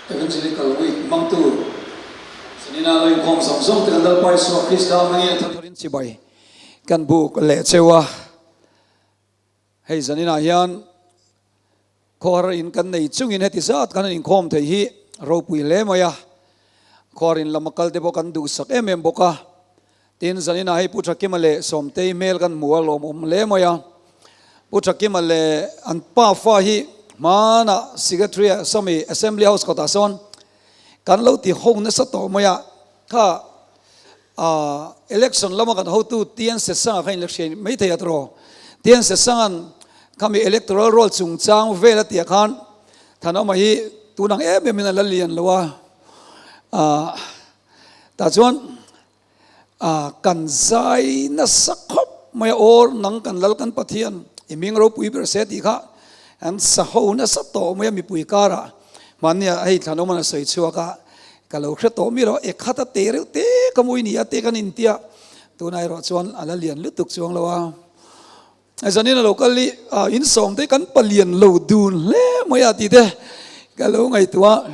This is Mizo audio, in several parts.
Evangelical Week hmangtu Zanina lo inkhawm zawng zawng te kan Lalpa Isua Krista hmangin a thatharin chibai kan buk leh cheu a. Hei Zanina hian Khawhar in kan nei chungin heti zat kan han inkhawm thei hi ropui hle mai a. Khawhar in lama kal te pawh kan duhsak em em bawk a. Tin, zaninah hei Pu Thakima leh Sawmtei hmel kan hmu a lawmawm hle mai a. Pu Thakima leh an pa fa hi hmanah Secretary ah sawmi Assembly House kawtah sawn kan lo ti ho nasa tawh mai a. Kha Election lama kan hotu Tian Sesanga kha inla hriai mai thei a tawh. Tian Sesanga'n khami electoral roll chungchang vel a tih ah khan Thanawma hi tunang em em in a la lian lo a. Tah chuan kan zai nasa khawp mai a, Aw nang kan Lal kan Pathian i hming ropui ber se tih kha an sa ho nasa tawh mai a mipui karah. Hmannia hei Thlanawma'n a sawi chhuak a, ka lo hre tawh mi lo, e khat a te reuh te ka mui ni a te kan intia, tunah erawh chuan a la lian lutuk chuang lo a. Zanin a lo kal i in sawm te kan palian lo dun hle mai a tih te ka lo ngaihtuah a,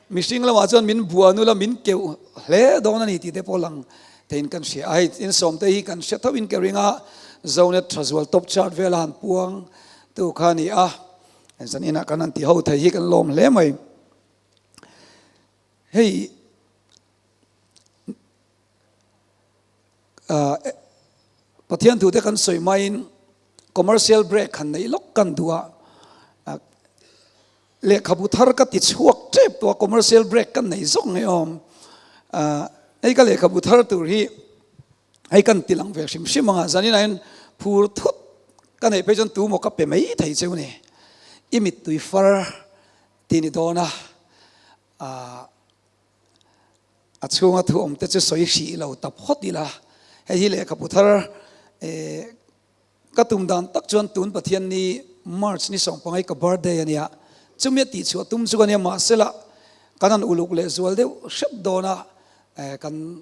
mihring lamah chuan min buan ula min keuh hle dawn a ni tih te pawh lang theiin kan hria a, hei in sawm te hi kan hre tho in ka ring a, Zonet Thazual top chart vela han puang tu kha a ni a, zaninah kan han ti ho thei hi kan lawm hle mai. Hei Pathian thute kan sawi maiin commercial break han neih lawk kan duh a, lehkhabu thar ka ti chhuak tep tawh a, commercial break kan nei zawk ngei awm. Hei ka lehkhabu thar tur hi hei kan ti lang ve hrim hrim ang a, zanin ah hian phur thut ka neih phei chuan tu maw ka pe mai thei cheu ni. I mittui far tih ni dawn a. A chhunga thu awm te chu sawi hrih lo ta phawt ila, hei hi lehkhabu thar ka tum dan tak chuan tun Pathian ni March ni sawmpangai ka birthday a nia, chumi a tihchhuah tum chu ka nia mahsela kan han uluk leh zual deuh hrep dawn a, kan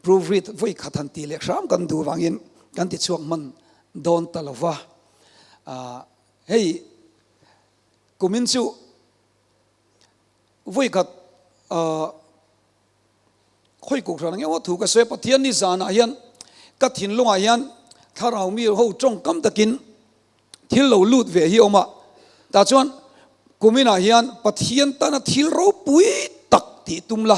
proofread vawi khat han tih leh hram kan duh vangin kan tichhuak hman dawn ta lo va, hei kumin chu. Vawikhat khawi kuk hran ang emaw thu ka sawi a, Pathian ni zanah hian ka thinlungah hian thlarau mi ho tawngkam takin thil lo lut ve hi a awm a, tah chuan kuminah hian Pathian tana thil ropui tak tih tum la,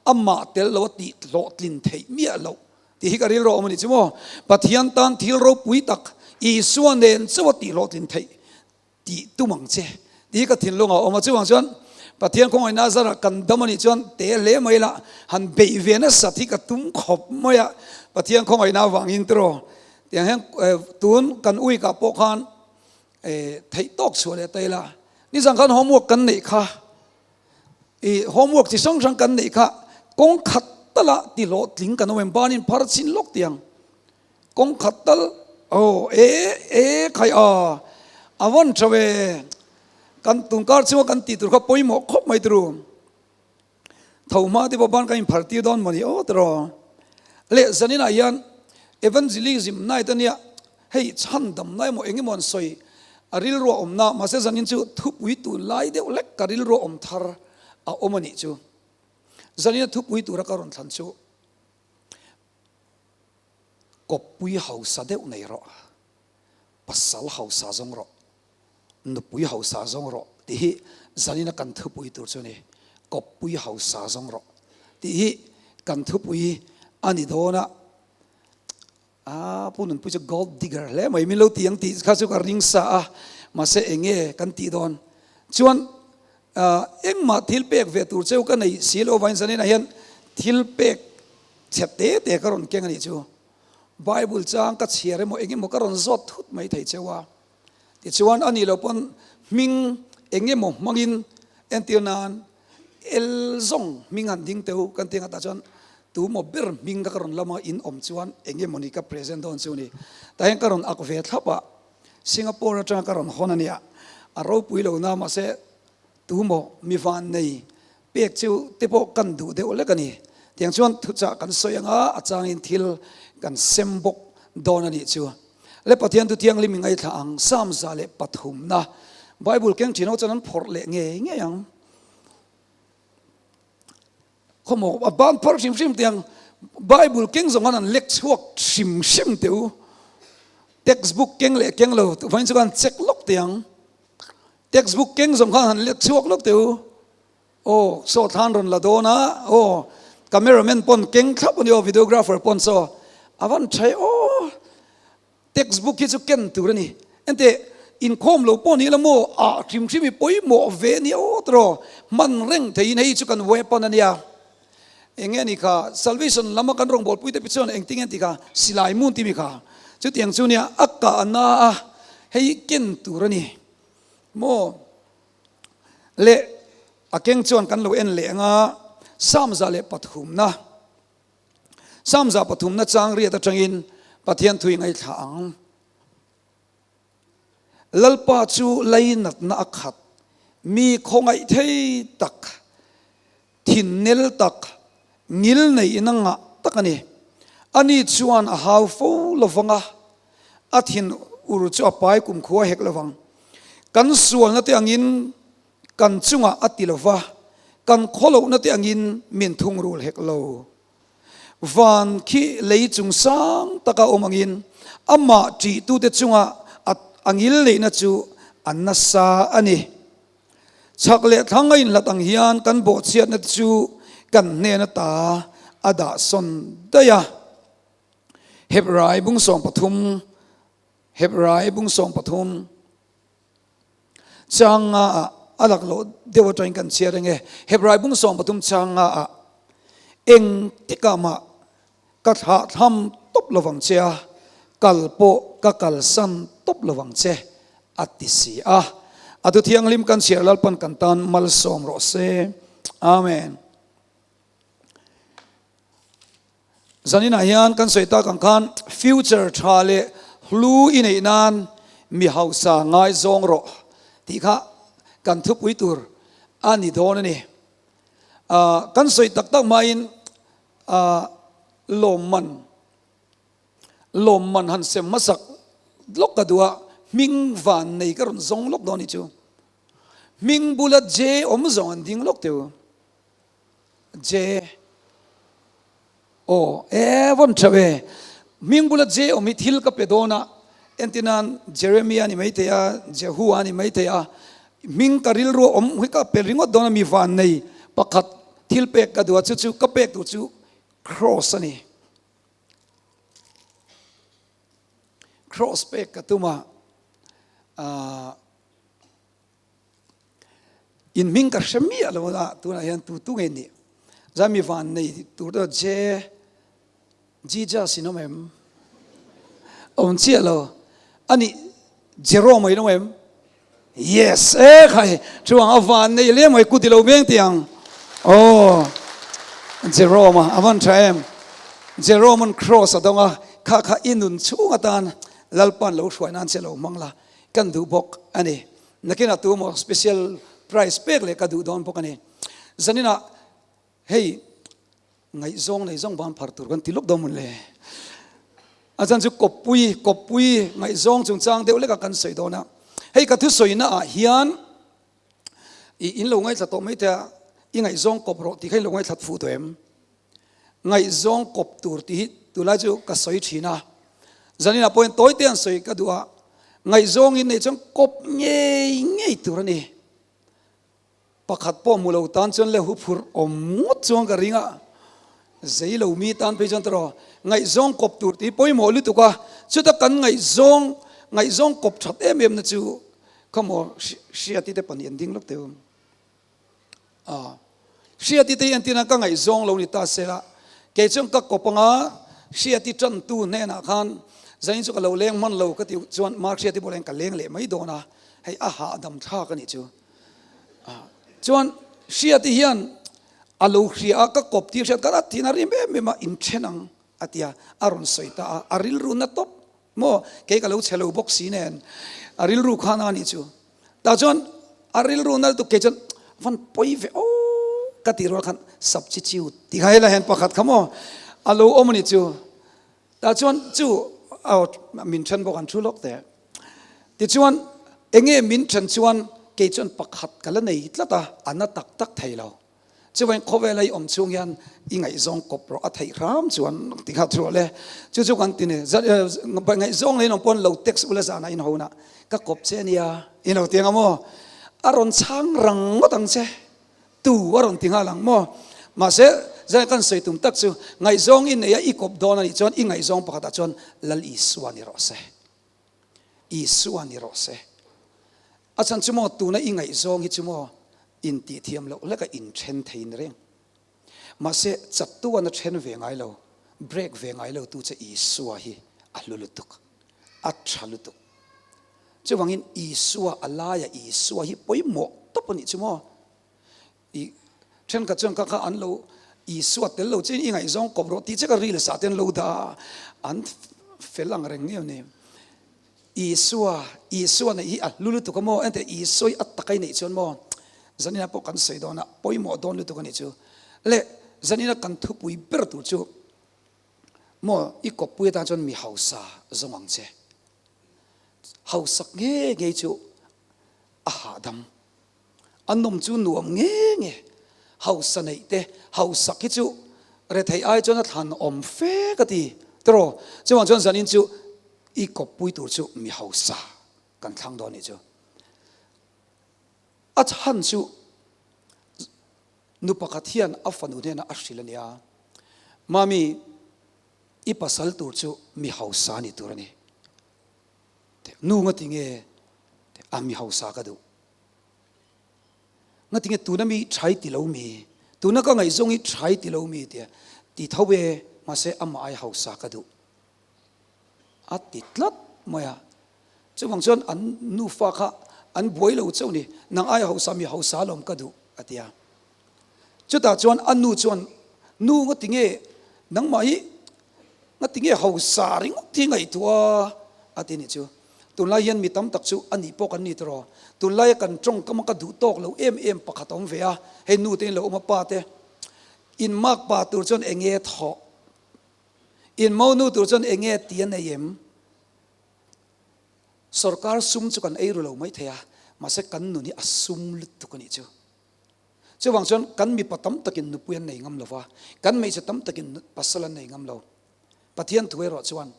amah tel lo a tih hlawhtlin theih miah loh tih hi ka rilru a awm a nih chu maw. Pathian tan thil ropui tak Isua nen chauh a tih hlawhtlin theih Tih tum ang che tih hi ka thinlung a awm a, chuvang chuan Pathian khawngaihna a zarah kan dam a nih chuan te hle mai la, han beih ve nasat hi ka tum khawp mai a, Pathian khawngaihna avangin tiraw tiang hian tun kan week ah pawh khan theih tawk chhuah leh ta ila, nizan khan homework kan neih kha i homework chi hrang hrang kan neih kha kawng khat tala ti hlawhtling kan awm em, banin phar chin lawk tiang. Kawng khat tal aw e e khai a a vawn tha ve kan tun kar chunga kan tih tur kha pawimawh khawp mai turu tho hma te pawh ban kan inphar tir dawn mawni aw tiraw leh zaninah hian evangelism night ania hei chhandam na emaw eng emaw an sawi a rilru a awm na mahse zanin chu thupui tun lai deuh hlek ka rilru a awm thar a awm anih chu zanina thupui tura ka rawn thlan chu. Kawppui hausa deuh nei rawh, pasal hausa zawng rawh, nupui hausa zawng rawh tih hi zanina kan thupui tur chu a ni. Kawppui hausa zawng rawh tih hi kan thupui a ni dawn a. Aa Pu Nunpui chu gold digger hle mai min lo ti ang tih kha chu ka ring sa a, mahse eng nge kan tih dawn chuan engmah thil pek ve tur cheu ka nei si lo avangin zaninah hian thil pek Chhe te te ka rawn keng a nih chu. Bible chang ka chhiar emaw eng emaw ka rawn zawt thut mai thei cheu a. Tichuan a nih loh pawn hming eng emaw hmangin entir nan El zawng hming han ding teu kan tih nghatah chuan tu maw ber hming ka rawn lama in awm chuan eng emaw ni ka present dawn chu ni. Tah hian ka rawn ak ve thlap a, Singapore atanga ka rawn hawn a nia. A ropui lo na mahse tu maw mi van nei Pek chu te pawh kan duh deuh lek a ni. Tiang chuan thuchah kan sawi anga a changin thil kan sem bawk dawn a nih chu. Le Pathian thu thianghlim i ngaithla ang Psalm 103 na Bible keng thin ho chuan an phawrh leh ngei ngei ang. Khawmaw a ban phar hrim hrim tiang Bible keng zawng khan an lek chhuak hrim hrim teh u. Textbook keng leh keng lo vawiin chu khan check lawk tiang. Textbook keng zawng khan han lek chhuak lawk teh u. Aw saw thlan rawn la dawn a, aw cameraman pawn keng thlap a ni aw, videographer pawn saw a van tha e aw. Textbook hi chu ken tur a ni. Enteh, inkhawm lo pawh ni la maw, ah hrim hrim i pawimawh ve a nia aw tawh, hman reng theiin hei chu kan weapon a nia. Eng nge ni kha, salvation lama kan rawngbawlpui te pi chuan engtin nge an ti kha, silai mun ti mi kha. Chutiang chu nia, a kah na a, hei ken tur a ni maw? Leh a keng chuan kan lo en leh anga, Psalm 103na. Psalm 103 na chang riat atangin Pathian thui ngaithla ang. Lalpa chu lainatna a khat, mi khawngaih thei tak, thinnel tak, ngil neiin a ngah tak a ni. Ani chuan a hau fo lovang a, a thin ur chu a pai kumkhua hek lovang. Kan sualna te angin Kan chungah a ti lova, kan khawlohna te angin min thungrul hek lo. Van khi lei chung sang taka awm angin amah ṭihtute chunga a a ngil neihna chu a nasa a ni. Chhak leh thlang a inhlat ang hian kan bawhchhiatna te chu kan hnen ata a dahsawn daih a. Hebrai bung 13 Hebrai bung 13. Chang nga ah a lak loh deuh atangin kan chhiar eng e. Hebrai bung 13 chang nga ah eng tikah mah ka thlah thlam tawp lovang che a, kal pawh ka kalsan tawp lovang che a ti si a. A thu thianghlim kan chhiar Lalpan kan tan malsawm rawh se. Amen. Zaninah hian kan sawi tak ang khan future tha leh hlu i neih nan mi hausa ngaizawng rawh tih kha kan thupui tur a ni dawn a ni. Kan sawi tak tak hmain lawmman lawmman han sem hmasak lawk ka duh a, hming van nei ka rawn zawng lawk dawn a ni chu. Hming bula J awm zawng an ding lawk teu. J Aw e vawn tha ve. Hming bula J awm hi thil ka pe dawn a, entirnan Jeremia ni mai thei a, Jehua ni mai thei a, hming ka rilru a awm hi ka pe ringawt dawn a, mi van nei pakhat thil pek ka duh a, chu chu ka pek tur chu cross a ni. Cross pek ka tum a, ah. In hming ka hre miah lo a, tunah hian tu tu nge nih? Zai mi van nei tur te J Jesus in awm em? Awm chiah lo. Ani Jerome in awm em? Yes, e khai chuang a van nei le mai kuti lo veng tiang. Oh, Jerome a van tha em. Jerome an cross a dawng a, kha kha inun chhung atan Lalpan lo hruai nan che lo hmang la. Kan duh bawk a ni. Nakinah tu emaw special prize pek leh ka duh dawn bawk a ni. Zaninah hei ngaihzawng nei zawng van phar tur kan ti lawk dawn mawn le. A chan chu kawppui, kawppui ngaihzawng chungchang deuh lekah kan sawi dawn a. Hei ka thusawina ah hian i in lo ngaithla tawh mai thei a, i ngaihzawng kawp rawh tih kha in lo ngaithla fuh tawh em? Ngaihzawng kawp tur tih hi tunlai chu ka sawi thin a, zaninah pawhin tawi te an sawi ka duh a, ngaihzawng in neih chuan kawp ngei ngei tur a ni. Pakhat pawh hmu lo tan chuan le huphurh awm ngawt chuan ka ring a, zei lo mi tan phei chuan tawh ngaihzawng kawp tur tih hi pawimawh lutuk a, chuta kan ngaihzawng ngaihzawng kawp that em em na chu khawmaw hriati te pahnih an ding lawk teh u. A, Hriati te hi entirna ka ngaihzawng lo ni ta sela, kei chuan ka kawp anga Hriati tantu hnenah khan zain chu ka lo leng hman lo ka ti chuan Mark Hriati bulah hian ka leng leh mai dawn a, hei a hahdam thlak a nih chu. A, chuan Hriati hian a lo hria a, ka kawp tir hriat khan a thin a rim em em a, inthen ang a ti a, a rawn sawi ta a, a rilru na tawp Maw, kei ka lo chhe lo bawk si nen, a rilru khan a nih chu. Tah chuan a rilru nal tuk kei chuan van pawi ve aw ka tih rual khan substitute tih kha helai hian pakhat kha maw a lo awm a nih chu. Tah chuan chu aw min then bawk an thu lawk teh. Tichuan enge min then chuan kei chuan pakhat ka la nei tlat a, a na tak tak thei lo. Chuvangin khawvela i awm chhung hian i ngaihzawng kawp rawh a theih hram chuan ti kha thu rawh le. Chu chu kan ti ni. Ngaihzawng leh inawm pawn lo text ula zanah in ho na ka kawp che ania i lo ti ang a maw? A rawn chhang rang ngawt ang che. Tu a rawn ti nghal ang maw? Mahse zan kan sawi tum tak chu ngaihzawng i nei a i kawp dawn a nih chuan i ngaihzawng pakhatah chuan Lal Isua ni rawh se. Isua ni rawh se. A chhan chu maw tuna i ngaihzawng hi chu maw intih thiam loh hlek a inthen thei ni reng. Mahse chattuan a then ve ngai lo, break ve ngai lo tu che Isua hi a hlu lutuk, a tha lutuk. Chuvangin Isua a laia Isua hi pawimawh tawp a nih chu maw. I thenkhat chuan kha kha an lo Isua tel lo chiin i ngaihzawng kawp rawh tih che ka reels ah te an lo dah a, an fel ang reng nge ni. Isua, Isua neih hi a hlu lutuk a maw? Enteh Isua hi a taka i neih chuan maw? Zanina pawh kan sawi dawn a, pawimawh dawn lutuk a nih chu. Le zanina kan thupui ber tur chu maw i kawppui atan chuan mi hausa zawng ang che. Hausak nge ngei chu a hahdam. A nawm chu nuam nge nge. Hausa neih te, hausak hi chu retheih ai chuan a thlan awm fe ka ti. Tiraw? Chuvang chuan zanin chu i kawppui tur chu mi hausa kan thlang dawn nih chu. A chhan chu nu pakhat hian a fanu hnenah a hrilh a nia, Mami, i pasal tur chu mi hausa ni tur a ni. Nu nga ti nge a mi hausa ka duh. Nga ti nge tuna mi thai ti lo mi, tuna ka ngaihzawng hi thai ti lo mi tia ti tho e, mahse amah ai hausa ka duh. A ti tlat mai a. Chuvang chuan an nufa kha an buai lo chauh ni, nang ai hausa mi hausa lawm ka duh a ti a. Chutah chuan a nu chuan, Nu nga ti nge nangmah hi nga ti nge hausa ringawt hi ngaihtuah a ti nih chu. Tunlai hian mi tam tak chu a nih pawh kan ni tawh. Tunlaia kan tawngkam a ka duh tawk lo em em pakhat a awm ve a, hei nu te in lo awm a pa te in mark pa tur chuan eng nge thawh, in mo nu tur chuan eng nge ti a nei em? Sorkar sum chu kan ei ru lo mai thei a, mahse kan nun hi a sum lutuk a nih chu. Chuvang chuan kan mipa tam takin nupui an nei ngam lo va, kan hmeichhe tam takin pasal an nei ngam lo. Pathian thu erawh chuan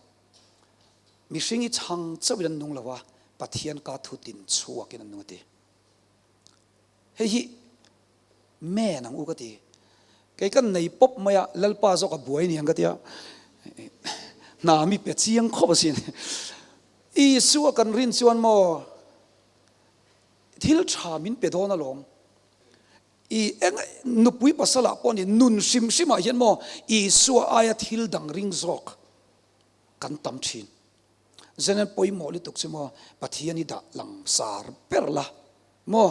mihring hi chhang chauhin an nung lo va, Pathian ka thu tin chhuakin an nung a ti. Hei hi men ang u ka ti. Kei kan nei pawp mai a, Lalpa zawk a buai ni ang ka ti a, hna mi pe chiang khawp asin. Isua kan rin chuan maw Thil tha min pe dawn alawm. I eng nupui pasalah pawh ni nun hrim hrimah hian maw Isua aia thil dang ring zawk kan tam thin. Zenan pawimawh lutuk chu maw Pathian i dah lang sar ber la maw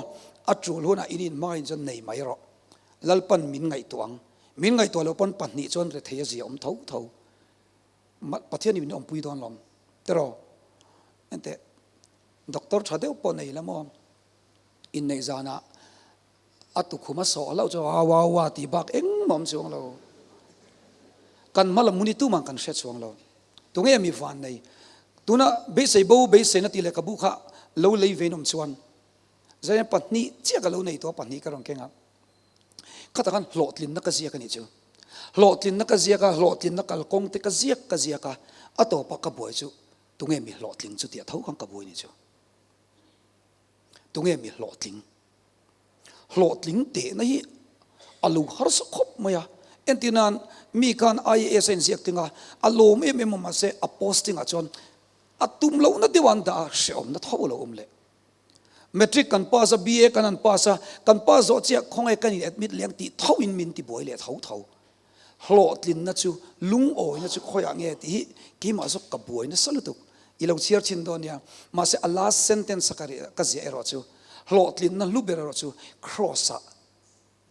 a tul hunah in inhmangaihin chuan nei mai rawh. Lalpan min ngaihtuah ang. Min ngaihtuah loh pawn pahnih chuan rethei a zia awm tho tho. Pathian i min awmpui dawn lawm. Tiraw? Enteh. Doctor tha deuh pawh nei la maw? Inneih zanah a tukhum a sawh hlauh chu au au a tih bak engmah awm chuang lo. Kan hma lam hun hi tumah kan hre chuang lo. Tunge mi van nei? Tuna beisei bo beiseina tih lehkhabu kha lo lei vein awm chuan Zaia pahnih chiah ka lo nei tawh a, pahnih ka rawn keng a. Khatah khan hlawhtlinna ka ziak a nih chu. Hlawhtlinna ka ziak a, hlawhtlinna kalkawng te ka ziak ka ziak a, a tawpah ka buai chu Tunge mi hlawhtling chu tih a tho khan ka buai ni chu. Tunge mi hlawhtling? Hlawhtling tehna hi a lo harsa khawp mai a. Entir nan mi khan IAS a inziak tling a, a lawm em em a mahse a posting ah chuan a tum lohna deuh a an dah a, hrehawmna tho a lo awm leh. Matric kan pass a, BA kan han pass a, kan pass zawh chiah khawnge kan in admit leng tih tho in min ti buai leh tho tho. Hlawhtlinna chu lungawina chu khawiah nge tih hi keimah zawk ka buai nasa lutuk. I lo chhiar thin dawn nia. Mahse a last sentence a ka ziah erawh chu hlawhtlinna hlu ber erawh chu Kraws ah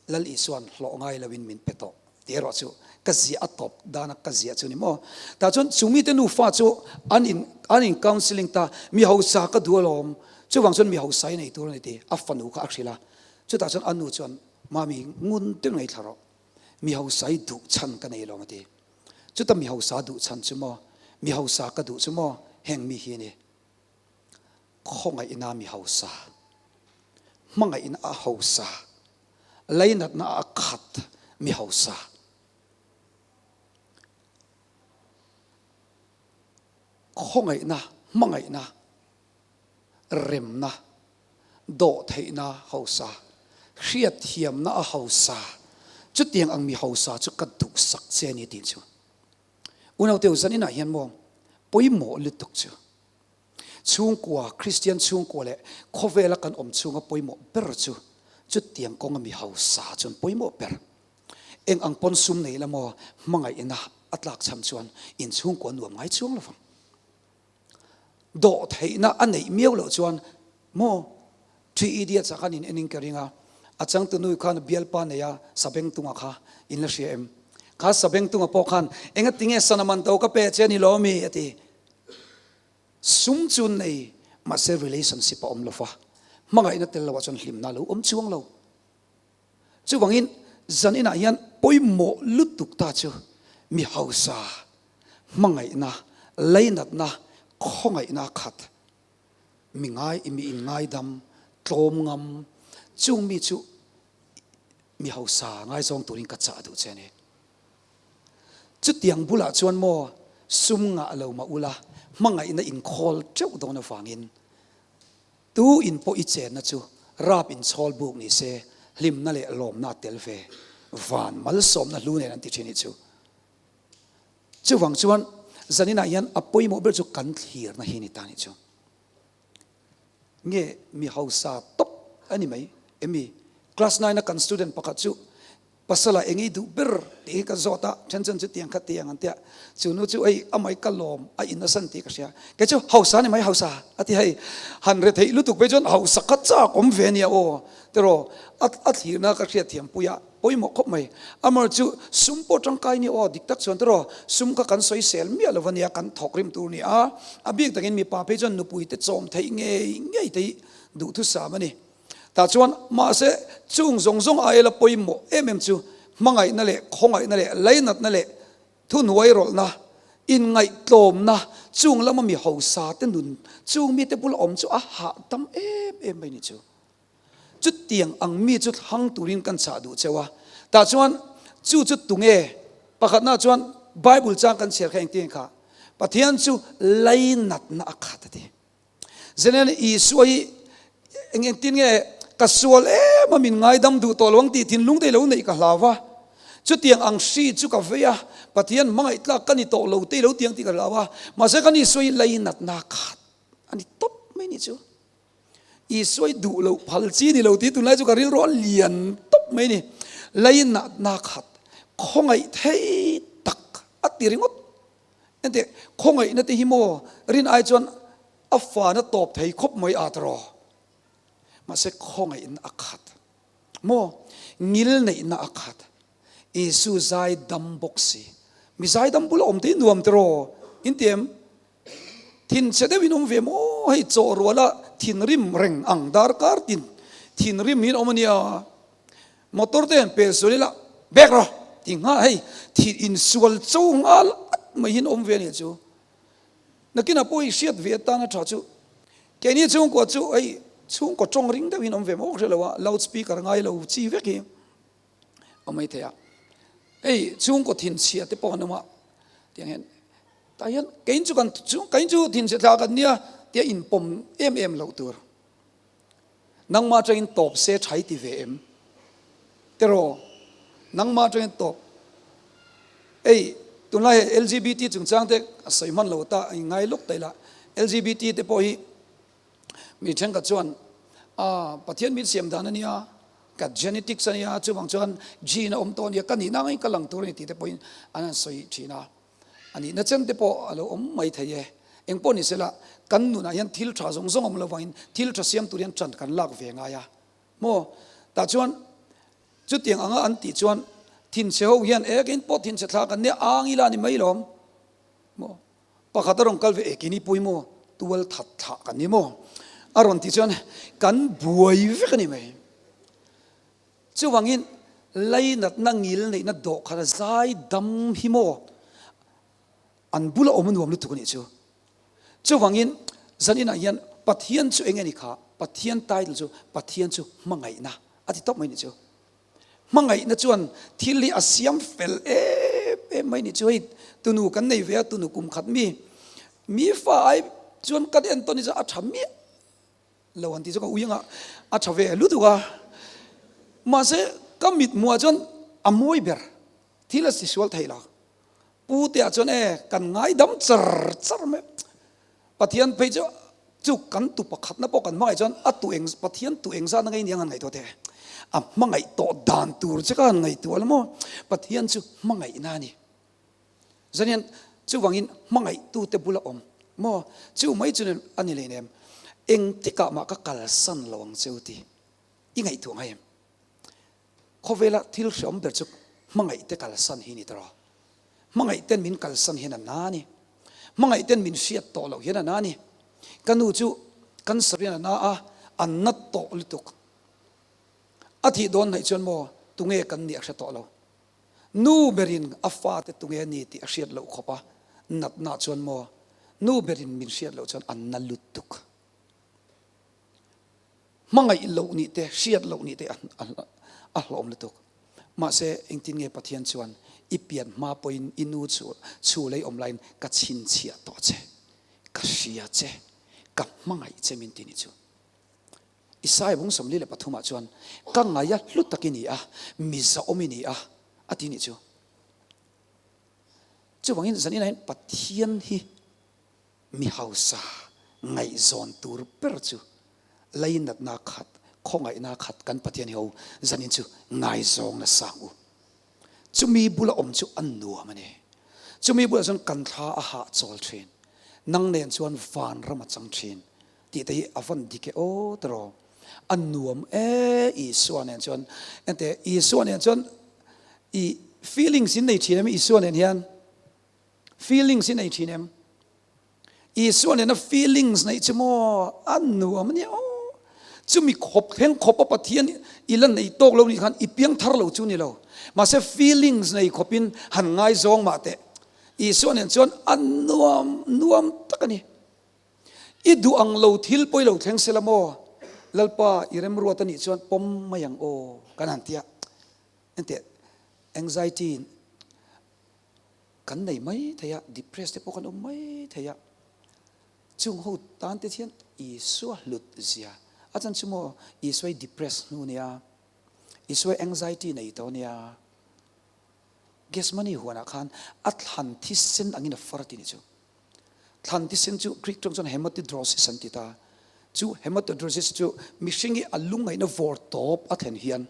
Lal Isua'n hlawh ngai loin min pe tawh tih erawh chu ka ziah a tawp dana ka ziah chu ni maw. Tah chuan chu mite nufa chu an in an in counselling ta mi hausa ka duh alawm chuvang chuan mi hausa i nei tur a ni tih a fanu kha a hrilh a. Chutah chuan a nu chuan Mami ngun deuh ngaithla rawh. Mi hausa i duh chhan ka nei lo a ti. Chuta mi hausa duh chhan chu maw? Mi hausa ka duh chu maw? Heng mi hi a ni. Khawngaihna mi hausa, hmangaihna a hausa, Lainatna a khat mi hausa. Khawngaihna, hmangaihna, remna, dawhtheihna hausa, hriatthiamna a hausa, chutiang ang mi hausa chu ka duhsak che a ni tih chu Unauteu zaninah hian maw pawimawh lutuk chu chhungkua, Kristian chhungkua leh khawvela kan awm chhunga pawimawh ber chu chutiang kawnga mi hausa chuan pawimawh ber. Eng ang pawn sum nei la maw hmangaihna a tlak cham chuan inchhungkua nuam ngai chuang lovang. Dawhtheihna a neih miau loh chuan maw Three Idiots ah khan in en in ka ring a, a changtu nu khan bialpa nei a Sabengtunga kha in la hria em? Kha Sabengtunga pawh khan engatinge sana man to ka pe che a ni lo mi a ti. Sum chu nei mahse relationship a awm lo va, hmangaihna tel loah chuan hlimna a lo awm chuang lo. Chuvangin zan inah hian pawimawh lutuk ta chu mi hausa, hmangaihna, lainatna, khawngaihna khat, mi ngai, mi inngaidam, tlawm ngam, chung mi chu mi hausa ngaizawng turin ka chah duh che a ni. Chutiang bulah chuan maw sum ngah lo mah ula hmangaihna inkhawl teuh dawn avangin Tu in pawh i chenna chu rap in chhawl buk ni se, hlimna leh lawmna a tel ve. Van malsawmna hlu nen an ti thin hi chu. Chuvang chuan zaninah hian a pawimawh ber chu kan thlirna hi ni ta ni chu. Nge mi hausa tawp a ni mai emi? Class nine a kan student pakhat chu Pasal ah eng i duh ber tih hi ka zawt a, then chuan chutiang kha tiang an tia, chu nu chu hei amah hi ka lawm a in asan tih ka hria, kei chu hausa ni mai hausa a ti hei, han re theih lutuk phei chuan hausa kha chak awm ve ania aw tiraw a thlirna ka hriat thiam pui a pawimawh khawp mai, amah chu sum pawh tangkai nia aw dik tak chuan tiraw sum kha kan sawi sel miah lo ania kan thawk rim tur nia a bik takin mipa phei chuan nupui te chawm theih ngei ngei te hi duhthusam a ni. Tah chuan mahse chung zawng zawng aia la pawimawh em em chu hmangaihna leh khawngaihna leh lainatna leh thuhnuai rawlhna, inngaihtlawmna, chung lama mi hausa te nun chung mite bula awm chu a hahdam em em mai ni chu. Chutiang ang mi chu thlang turin kan chah duh cheu a. Tah chuan chu chu tunge? Pakhatna chuan Bible chang kan chhiar kha engtin kha? Pathian chu lainatna a khat a ti. Zenel Isua hi eng engtin nge ka sual em a min ngaidam duh tawh lo ang tih thinlung te i lo neih ka hlau va. Chutiang ang hri chu ka vei a, Pathian hmangaih tlak ka ni tawh lo te i lo tiang tih ka hlau a. Mahse kan Isua hi lainatna khat a ni tawp mai ni chu. Isua hi duh loh phal chi ni lo tih tunlai chu ka rilru a lian tawp mai ni. Lainatna khat khawngaih thei tak a ti ringawt. Enteh, khawngaihna te hi maw rin ai chuan a fana tawp thei khawp mai at rawh. Mahse khawngaihna a khat maw, ngil neihna a khat. Isu zai dam bawk si. Mi zai dam bula awm te hi nuam te rawh. In ti em? Thinchhe deuhin awm ve maw hei chaw ruala thinrim reng ang darkar tin thinrim hi an awm a nia. Motor te hian pel sual ila bek rawh ti nghal hei thih insual cho nghal at mai hian awm ve a nih chu. Nakinah pawh i hriat ve atan a tha chu keini chhungkua chu hei chhungkaw tawng ring deuh hian awm ve maw hre lo a loud speaker ngai lo chi vek hi awm mai thei a. Hei chhungkaw thinchhia te pawh an awm a tiang hian tah hian kein chu kan kein chu thinchhe thla kan nia tia inpawm em em loh tur. Nangmah atangin tawp se tha i ti ve em? Tiraw, nangmah atangin tawp. Ei, tunlai hei LGBT chungchang te a sawi hman lo ta, i ngai lawk ta ila. LGBT te pawh hi mi thenkhat chuan ah Pathian min siam dan a nia, ka genetics a nia, chuvang chuan gene a awm tawh a nia, ka nihna angin ka lang tur a ni tih te pawhin an han sawi thin a. A nihna chen te pawh a lo awm mai thei e. Eng pawh ni sela, kan nunah hian thil tha zawng zawng awm lo vangin thil tha siam tur hian ṭan kan lak ve ngai a maw? Tah chuan chutiang anga an tih chuan thinchhe ho hian e kein pawh thinchhe thla kan nia ang ila a ni mai lawm maw? Pakhat a rawn kal ve e keini pawh hi maw tual that thlah kan ni maw? A rawn tih chuan kan buai vek a ni mai. Chuvangin lainatna ngil neihna dawhkhat a zai dam hi maw an bula awm a nuam lutuk a nih chu. Chuvangin zaninah hian Pathian chu eng nge ni kha? Pathian title chu Pathian chu hmangaihna a ti tawp mai a nih chu. Hmangaihna chuan thil hi a siam fel em em mai ni chu hei tunu kan nei ve a tunu kum khat mi mi fa ai chuan kan entawn hi chu a tha miah lo an tih chu ka ui anga a tha ve lutuk a mahse ka mit hmuh ah chuan a mawi ber thil a sisual thei lo pu te ah chuan e kan ngaidam char char mai Pathian phei chu chu kan tu pakhatna pawh kan hmangaih chuan a tu eng Pathian tu eng zat na ngei nia han ngaihtuah teh a hmangaih tawh dan tur che kha han ngaihtuah la maw Pathian chu hmangaihna a ni zan hian chuvangin hmangaihtute bula awm maw chu mai chu a ni lei nem engtikah mah ka kalsan lo ang che u ti i ngaihtuah ngai em Khawvela thil hreawm ber chu hmangaihte kalsan hi ni tawh a. Hmangaihten min kalsan hian a na a ni. Hmangaihten min hriat tawh loh hian a na a ni. Ka nu chu cancer hian a na a, a na tawh lutuk. A thih dawn hnaih chuan maw tunge kan nih a hre tawh lo. Nu berin a fate tunge a ni tih a hriat loh khawp a, natna chuan maw nu berin min hriat loh chuan a na lutuk. Hmangaih loh nih te, hriat loh nih te a hlawm lutuk. Mahse, engtin nge Pathian chuan i pian hma pawhin i nu chu chhu lei awm laiin ka chhinchhiah tawh che, ka hria che, ka hmangaih che min ti ni chu. Isaiah bung 43 ah chuan ka ngaia hlu tak i ni a, mi zahawm i ni a, a ti ni chu. Chuvangin zanin ah hian Pathian hi Mi hausa ngaihzawn tur ber chu leinatna khat, khawngaihna khat kan Pathian hi ho zanin chu ngaizawng nasa ang u. Chumi bula awm chu a nuam a ni. Chumi bulah chuan kan thla a hahchawl thin. Nang nen chuan vanram a chang thin tih te hi a van dik e aw tiraw. A nuam e Isua nen chuan. Enteh Isua nen chuan i feelings in nei thin em Isua nen hian? Feelings i nei thin em? Isua nena feelings neih chu maw a nuam a nia aw. Chumi khawp thleng khawpa Pathian i la nei tawk lo nih khan i piang thar lo chu ni lo. Mahse feelings nei khawpin han ngaizawng mah teh. Isua nen chuan a nuam nuam tak a ni. I duh ang lo thil pawi lo thleng sela maw Lalpa i remruat a nih chuan pawm mai ang aw kan han tia. Enteh anxiety Kan nei mai thei a, depressed te pawh kan awm mai thei a. Chung ho tan te hian Isua hlut zia. A chan chu maw Isua i depressed hnu nia, Isua anxiety nei tawh nia. Gethsemane huanah khan a thlan thisen angin a far tih ni chu. Thlan thisen chu Greek tawng chuan hematidrosis an ti ta. Chu hematidrosis chu mihring hi a lungngaihna vawr tawp a thlen hian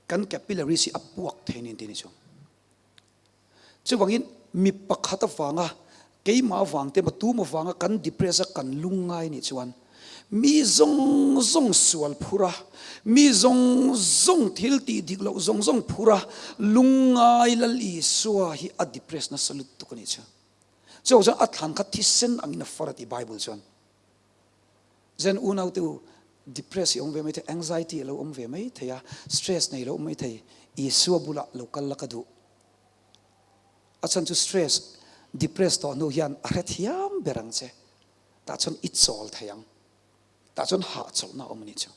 Kan capillaries hi a puak thei nin tih ni chu. Chuvangin mi pakhat avanga keimah avang te emaw tum avanga kan depress a kan lungngai nih chuan mi zawng zawng sual phur a, mi zawng zawng thil tih dik loh zawng zawng phur a lungngai Lal Isua hi a depress nasa lutuk a nih chu. Chuvang chuan a thlan kha thisen angin a far a ti Bible chuan. Zen unaute u, depress i awm ve mai thei, anxiety a lo awm ve mai thei a, stress nei lo awm mai thei, Isua bulah lo kal la ka duh. A chhan chu stress, depress tawh hnu hian a hrethiam ber ang che. Tah chuan i chawl thei ang. Tah chuan hahchawlhna a awm a nih chu.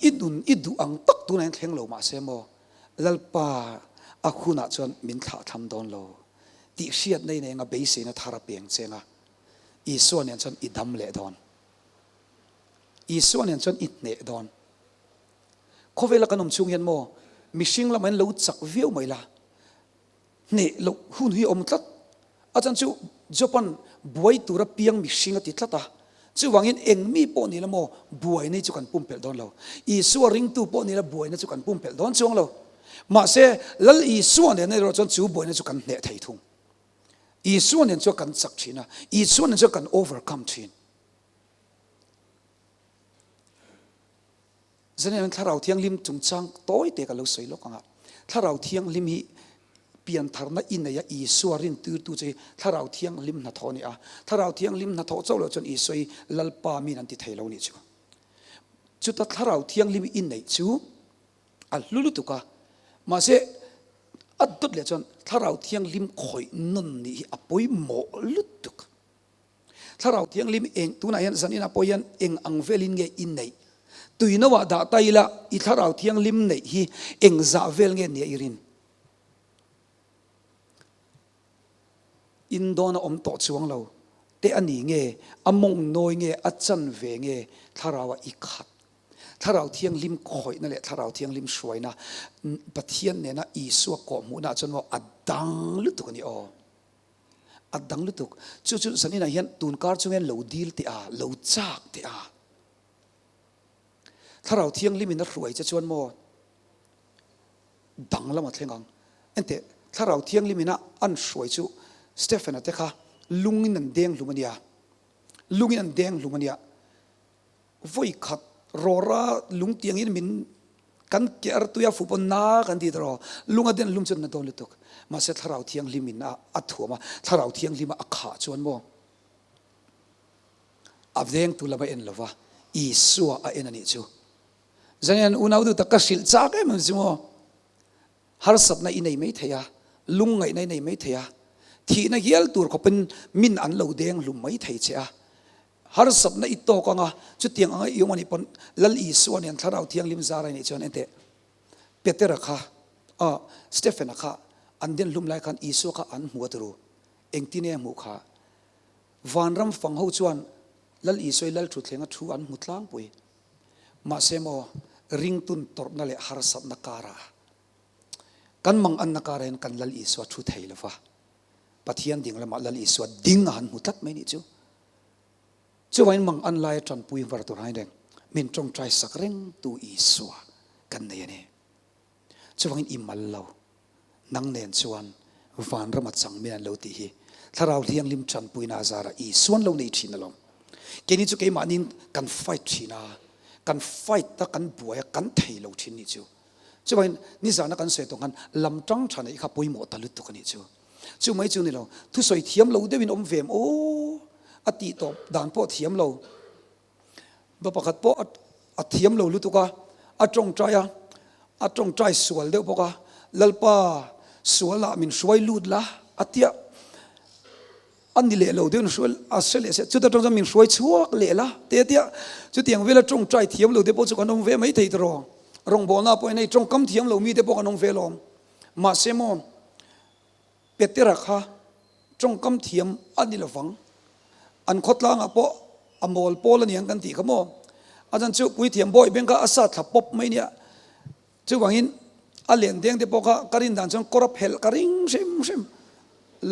I nun i duh ang tak tunah hian thleng lo mahse maw Lalpa a hunah chuan min thlahthlam dawn lo tih hriatna i nei anga beiseina thar a peng cheng a, Isua nen chuan i dam leh dawn. Isua nen chuan i hneh dawn. Khawvela kan awm chhung hian maw mihring lamah hian lo chak viau mai la, Hneh loh hun hi a awm tlat. A chan chu Job-a'n buai tura piang mihring a ti tlat a. Chuvangin eng mi pawh ni la maw buaina hi chu kan pumpelh dawn lo. Isua ringtu pawh ni la buaina chu kan pumpelh dawn chuang lo. Mahse, Lal Isua nen erawh chuan chu buaina chu kan hneh thei thung. Isua nen chuan kan chak thin a, Isua nen chuan kan overcome thin. Zaniah hian Thlarau Thianghlim chungchang tawi te ka lo sawi lawk ang a. Thlarau Thianghlim hi piantharna i nei a, Isua rintirtu che hi Thlarau Thianghlim hnathawh a ni a. Thlarau Thianghlim hnathawh chauh loh chuan Isua hi Lalpa min an ti thei lo nih chu. Chuta Thlarau Thianghlim i neih chu a hlu lutuk a, mahse a dawt leh chuan Thlarau Thianghlim khawih nawn nih hi a pawimawh lutuk. Thlarau Thianghlim eng tunah hian zaninah pawh hian eng ang velin nge i neih? Tuino ah dah ta ila i Thlarau Thianghlim neih hi engzah vel nge nia i rin? In dawn a awm tawh chuang lo te a ni nge, a mawng nawi nge, a chan ve nge Thlarau ah i khat? Thlarau Thianghlim khawihna leh Thlarau Thianghlim hruaina Pathian nena Isua kawhhmuhna ah chuan maw a dang lutuk a ni aw. A dang lutuk. Chu chu zaninah hian tunkar chungin lo dil teh a, lo chak teh a. Thlarau Thianghlimin a hruai che chuan maw dang lam a thleng ang. Enteh, Thlarau Thianghlimin a an hruai chu Stephen-a te kha lungin an deng hlum a nia. Lungin an deng hlum a nia. Vawi khat rawra lung tiangin min kan ke artui a fuh pawn na kan ti tawh lung a den hlum chuan na dawn lutuk. Mahse Thlarau Thianghlimin a a thuam a, Thlarau Thianghlima a khah chuan maw a vengtu lam a en lo va, Isua a en a nih chu. Zanian unau duh tak ka hrilh chak em em chu maw. Harsatna i nei mai thei a, lungngaihna i nei mai thei a, thihna hial tur khawpin min an lo deng hlum mai thei che a. Harsatna i tawk anga chutiang anga i awm a nih pawn Lal Isua nen Thlarau Thianghlim zar a nih chuan enteh Petera kha ah Stephen-a kha an den hlum lai khan Isua kha an hmu a turu. Engtin nge a hmuh kha? Vanram fang ho chuan Lal Isua i Lal Thutthleng a thu an hmu tlangpui. Mahse maw ringtun tawrhna leh harsatna karah kan manganna karah hian kan Lal Isua thu thei lova Pathian ding lamah Lal Isua ding a han hmu tlat mai nih chu. Chuvangin mangan laia tanpui var tur hain reng min tawngtai sak reng tu Isua kan nei a ni. Chuvangin i mal lo, nang nen chuan vanram a chang min an lo tih hi Thlarau Thianghlim tanpuina a zarah Isuan lo nei thin alawm. Keini chu keimahniin kan fight thin a, kan fight a, kan buai a, kan thei lo thin nih chu. Chuvangin nizana kan sawi tawh khan lam tang tha neih kha pawimawh ta lutuk a nih chu. Chu mai chu ni lo, thusawi thiam lo deuhin awm ve em aw, a tih tawp dan pawh thiam lo. Va pakhat pawh a thiam lo lutuk a, a tawngtai a, a tawngtai sual deuh bawk a, Lalpa sualah min hruai lut la a tia, a ni leh lo deuhin hruai a hre leh sia, chuta tawng chuan min hruai chhuak leh la te a tia, chutiang vela tawngtai thiam lo te pawh chu kan awm ve mai thei tawh rawngbawlna pawhin hei tawngkam thiam lo mi te pawh kan awm ve alawm, mahse maw Petera kha tawngkam thiam a ni lovang, an khawtlangah pawh a mawl pawl a niang kan tih kha maw, a chan chu puithiam bawi beng kha a sa thla pawp mai nia, chuvangin a len deng te pawh kha ka rin dan chuan kawr a phelh ka ring hrim hrim,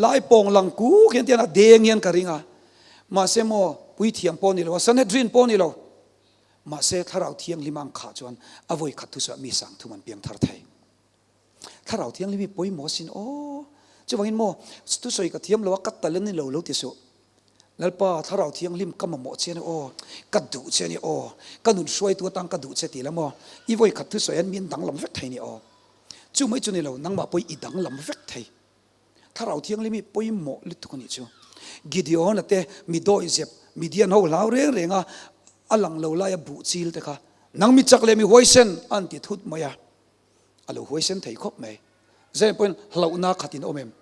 lai pawng lang kuk hian tian a deng hian ka ring a, mahse maw puithiam pawh a ni lo a, Sanhedrin pawh a ni lo, mahse Thlarau Thianghlim ang khah chuan a vawi khat thusawi ah mi sangthum an piang thar thei. Thlarau Thianghlim hi pawimawh asin aw. Chuvangin maw, thusawi ka thiam lo a, ka talent ni lo lo ti suh. Lalpa, Thlarau Thianghlim ka mamawh che a ni aw, ka duh che a ni aw, ka nun hruaitu atan ka duh che ti la maw, i vawi khat thusawi hian min danglam vek thei ni aw. Chu mai chu ni lo, nangmah pawh i danglam vek thei. Thlarau Thianghlim hi pawimawh lutuk a nih chu. Gideon-a te mi dawihzep, Midian ho hlau reng reng a, a lang lo laia buh chil te kha, nang mi chak leh mi huaisen a an ti thut mai a. A lo huaisen thei khawp mai. Zai pawhin hlauhna khatin awm em?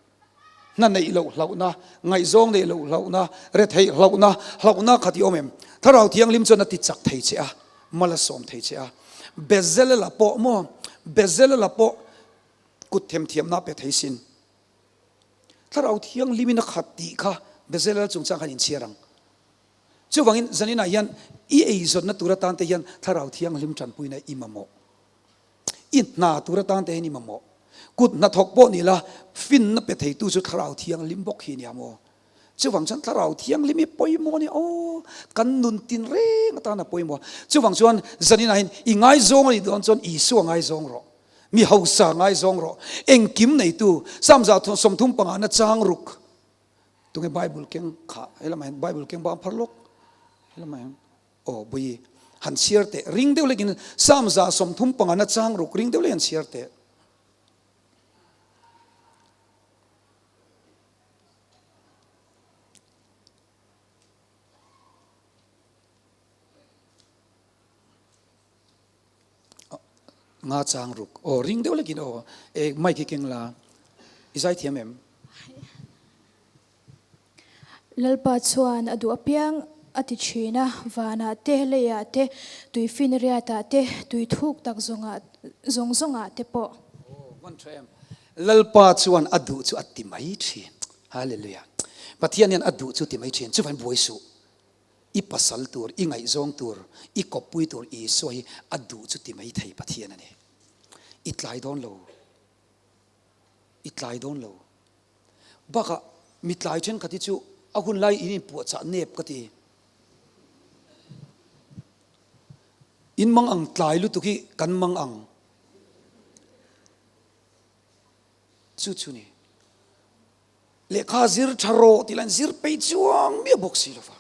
Hna neih loh hlauhna, ngaihzawng neih loh hlauhna, retheih hlauhna, hlauhna khat i awm em? Thlarau Thianghlim chuan a ti chak thei che a, mal a sawm thei che a. Bezelela pawh maw? Bezelela pawh kut themthiamna a pe thei sin. Thlarau Thianghlimin a khat tih kha Bezelela chungchang khan inchhiar ang. Chuvangin zaninah hian i eizawnna tur atan te hian Thlarau Thianghlim tanpuina i mamawh. I hna tur atan te hian i mamawh. Kut hnathawk pawh ni la, finna pe theitu chu Thlarau Thianghlim bawk hi nia maw? Chuvang chuan Thlarau Thianghlim hi pawimawh a ni aw, kan nun tin reng atan a pawimawh. Chuvang chuan zaninah hian i ngaizawng a nih dawn chuan Isua ngaizawng rawh, mi hausa ngaizawng rawh, engkim neitu, Psalm 35 na chang ruk, tunge Bible keng kha, helamah hian Bible keng bang phar lawk, helamah hian. Aw Bui, han chhiar teh, ring deuh lekin Psalm 35 na chang ruk ring deuh lek han chhiar teh. Nga chang ruk. Aw ring deuh lekin aw, e mic hi keng la, i zai thiam em? Lalpa chuan a duh apiang a ti thin a, vanah te, leiah te, tuifinriatah te, tui thuk tak zawngah zawng zawngah te pawh. Aw, hman tha em. Lalpa chuan a duh chu a ti mai thin. Hallelujah. Pathian hian a duh chu ti mai thin. Chuvangin buai suh. I pasal tur, i ngaihzawng tur, i kawppui tur Isua hi a duh chu ti mai thei Pathian a ni. I tlai dawn lo. I tlai dawn lo. Bakah mi tlai thenkhat hi chu a hun lai in inpuahchah nep ka ti. In mang ang tlai lutuk hi kan mang ang. Chu chu ni. Lehkha zir tha rawh tih lain zir peih chuang miah bawk si lova.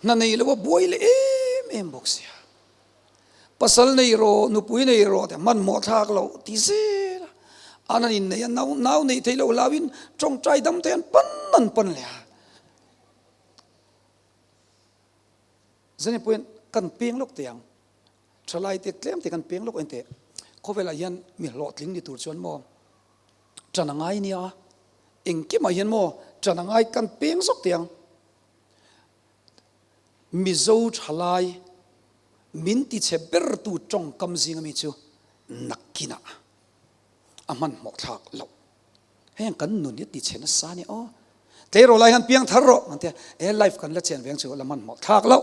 Hna nei lo a buai leh em em bawk sia. Pasal nei rawh, nupui nei rawh tih hmanhmawh thlak loh ti zel a. An an inneih a, nau nau neih theih loh hlauhin tawngtai dam te an pan an pan leh a. Zane pawhin kan peng lawk teh ang. Thalai te tlem te kan peng lawk en teh. Khawvelah hian mi hlawhtling ni tur chuan maw ṭan a ngai nia. Engkimah hian maw ṭan a ngai kan peng zawk teh ang. Mizo thalai min tichhe bertu tawngkam zinga mi chu nakkinah a hmanhmawh thlak loh. Heng kan nun hi tichhe nasa a ni aw. Tleirawl lai hian piang thar rawh an ti a, he life kan la chen veng chu la hmanhmawh thlak loh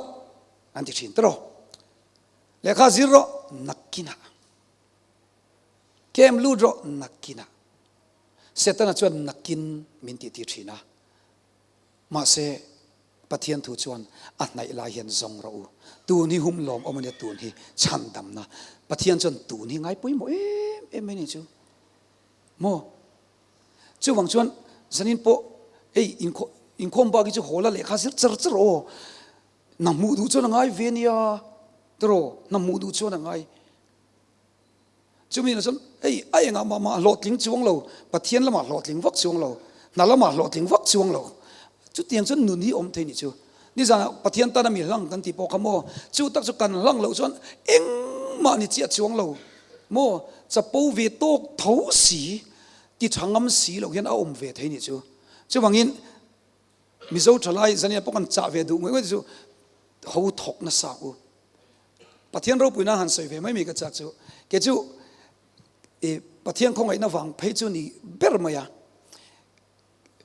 an ti thin tawh. Lehkha zir rawh nakkinah, kem lut rawh nakkinah. Setana chuan nakin min tih tir thin a. Mahse, Pathian thu chuan a hnaih lai hian zawng rawh u. Tun hi hum lawm awm a nia, tun hi chhandamna. Pathian chuan tun hi ngai pawimawh em em mai a ni chu. Maw? Chuvang chuan zanin pawh hei inkhawm bak hi chu haw la lehkha zir char char aw. Hna hmuh duh chuan a ngai ve nia tiraw, hna hmuh duh chuan a ngai. Chumi chuan hei a engah mah mah hlawhtling chuang lo, Pathian lamah hlawhtling vak chuang lo, hna lamah hlawhtling vak chuang lo. Chutiang chuan nun hi awm thei ni chu. Nizanah Pathian tana mi hlang kan tih pawh kha maw, chu tak chu kan hlang loh chuan engmah ni chiah chuang lo maw, chapo ve tawk tho si, ti tha ngam si loh hian a awm ve thei ni chu. Chuvangin Mizo thalai zania pawh kan chah ve duh ngawih ngawih te chu ho thawk nasa u. Pathian ropuina han sawi ve mai mai ka chak chu kei chu i Pathian khawngaihna vang phei chu ni ber mai a.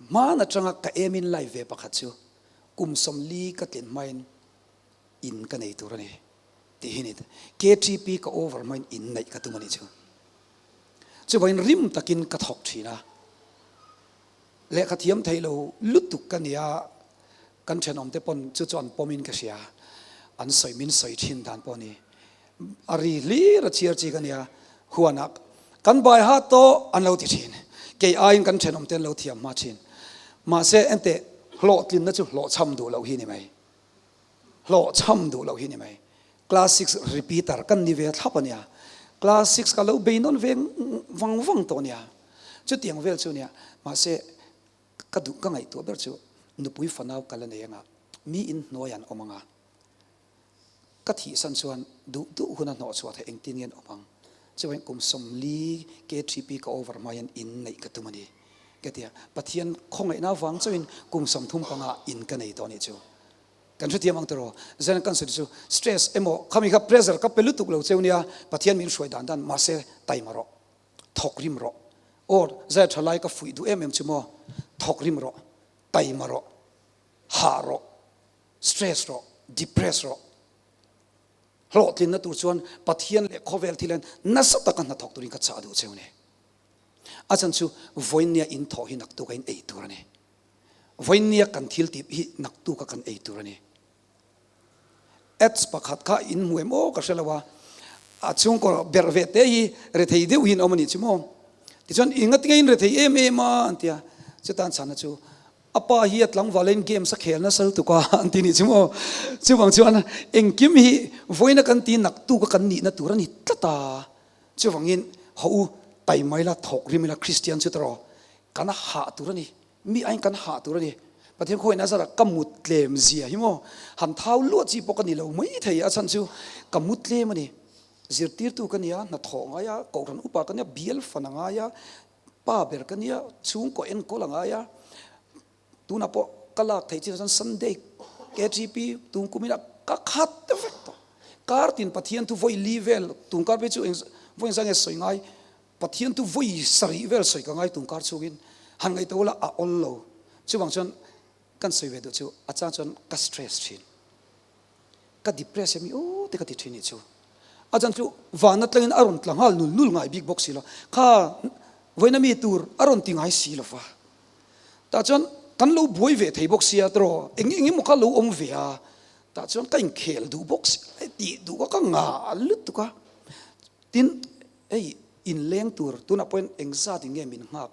Hman atanga ka aim in life ve pakhat chu kum 40 ka tlin hmain in ka nei tur a ni tih hi ni. KTP ka over hmain in neih ka tum a nih chu. Chuvangin rim takin ka thawk thin a. Lehkha thiam thei lo lutuk ka nia, kan thenawm te pawn chu chu an pawm in ka hria, an sawi min sawi thin dan pawh ni. A ri hlir a chhiar chi ka nia, huanah kan bai hat tawh an lo ti thin, kei aiin kan thenawm te an lo thiam hma thin. Mahse enteh hlawhtlinna chu hlawhchham duh loh hi ni mai. Hlawhchham duh loh hi ni mai. Class six repeater kan ni ve thlap a nia. Class six ka lo bei nawn ve vang vang tawh a nia. Chutiang vel chu nia. Mahse, ka duh ka ngaihtuah ber chu nupui fanau ka la nei anga, mi in hnuai an awm anga, ka thihsan chuan duh duh hun a hnawh chhuah theih engtin nge an awm ang. Chuvangin kum 40 KTP ka over hma hian in neih ka tum a ni. Ka ti a, Pathian khawngaihna avang chauhin kum 35 ah in ka nei tawh a nih chu. Kan hrethiam ang tiraw? Zen kan sawi chu stress emaw khami kha pressure ka pe lutuk lo cheu nia, Pathian min hruai dan dan mahse taima rawh, thawk rim rawh. Aw zai tha lai ka fuih duh em em chu maw, thawk rim rawh, taima rawh, hah rawh, stress rawh, depress rawh. Hlawhtlinna tur chuan Pathian leh khawvel thil hian nasa taka hnathawk turin ka chah duh cheu ni. A chhan chu vawinia in thawh hi naktuk a in ei tur a ni. Vawinia kan thil tih hi naktuk a kan ei tur a ni. Ads pakhat kha in hmu em aw ka hre lo a, a chhungkaw berh ve te hi rethei deuh hi an awm a nih chu maw. Tichuan i ngatinge in rethei em em a an ti a, chutan chhana chu a pa hi a tlangval in games a khel nasa lutuk a an ti nih chu maw. Chuvang chuan engkim hi vawiina kan ti naktuk a kan nihna tur a ni tlat a. Chuvangin haw u taima ila thawk rim ila Kristian chu tawh kan hah tur a ni, mi aiin kan hah tur a ni. Pathian khawiah Nazarah ka mut tlem zia hi maw han thau luah chi pawh ka ni lo mai thei a chhan chu ka mut tlem a ni. Zirtirtu ka nia, hnathawh a ngai a, kohhran upa ka nia, bial fan a ngai a, pa ber ka nia, chhungkaw enkawl a ngai a. Tunah pawh ka lak theih chin chuan Sunday KTP tun kum ina ka khat vek tawh. Kar tin Pathian thu vawi li vel tun kar phei chu eng vawi engzah nge sawi ngai Pathian thu vawi sarih vel sawi ka ngai tun kar chhungin han ngaihtuah ula a awl lo. Chuvang chuan kan sawi ve duh chu a chang chuan ka stress thin. Ka depress em i aw te ka ti thin nih chu. A chan chu van atlangin a rawn tla nghal nul nul ngai bik bawk si lo. Kha vawiina mi tur a rawn ti ngai si lo va. Tah chuan kan lo buai ve thei bawk sia tiraw eng eng emaw kha lo awm ve a. Tah chuan ka inkhel duh bawk si a, tih duh kha ka ngah lutuk a. Tin, hei inleng tur tunah pawhin engzat in nge min nghak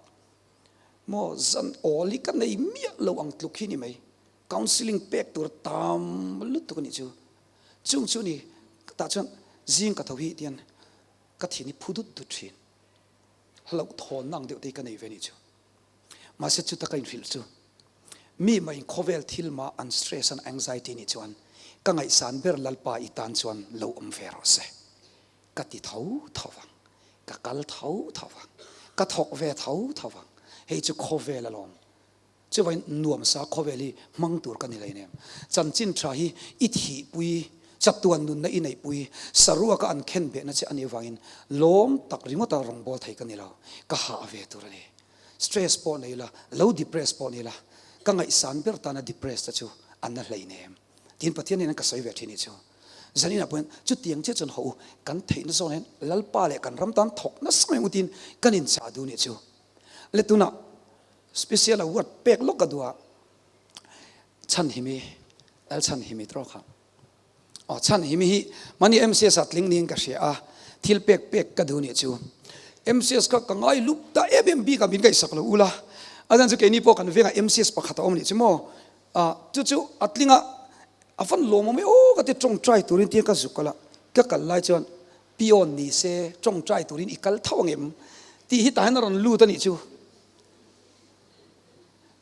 maw zan awl hi ka nei miah lo ang tluk hi ni mai. Counselling pek tur tam lutuk a nih chu. Chung chu ni tah chuan zing ka tho hi tian ka thin hi phu dut dut thin. Hlauhthawnna ang deuh te hi ka nei ve nih chu. Mahse chuta ka inhrilh chu mi mah in khawvel thil mah an stress an anxiety nih chuan ka ngaihsan ber Lalpa i tan chuan lo awm ve rawh se. Ka ti tho tho vang. Ka kal tho tho vang. Ka thawk ve tho tho vang. Hei chu khawvel alawm. Chuvain nuamsa khawvel hi hmang tur ka ni hleinem. Chanchin tha hi i thihpui, chatuan nunna i neihpui, saruaka an khen behna che a nih avangin lawm tak ringawta rawngbâwl thei ka ni lo, ka hah ve tur a ni. Stress pawh nei la, lo depress pawh ni la, ka ngaihsan ber tana depress te chu an na hleinem. Tiin Pathian nen ka sawi ve thin hi chu. Zaninah pawhin chutiang chiah chuan haw u, kan theihna zawn hian Lalpa leh kan ram tan thawk nasa mai tiin kan inchah duh nih chu. Le tunah Special award pek lawk ka duh a, Chhanhimi, Lal Chhanhimi tawk kha. Aw Chhanhimi hi mahni MCS ah tling niin ka hria a, thil pek pek ka duh nih chu. MCS kha ka ngai lup ta em em bik a min ngaihsak lo ula, a zan chu keini pawh kan vengah MCS pakhat a awm nih chu maw. Ah chu chu a tling a, a van lawmawm e aw ka ti tawngtai turin tia ka zuk kal a, ka kal lai chuan Peon ni se tawngtai turin i kal tho angem tih hi tah hian a rawn lut a nih chu.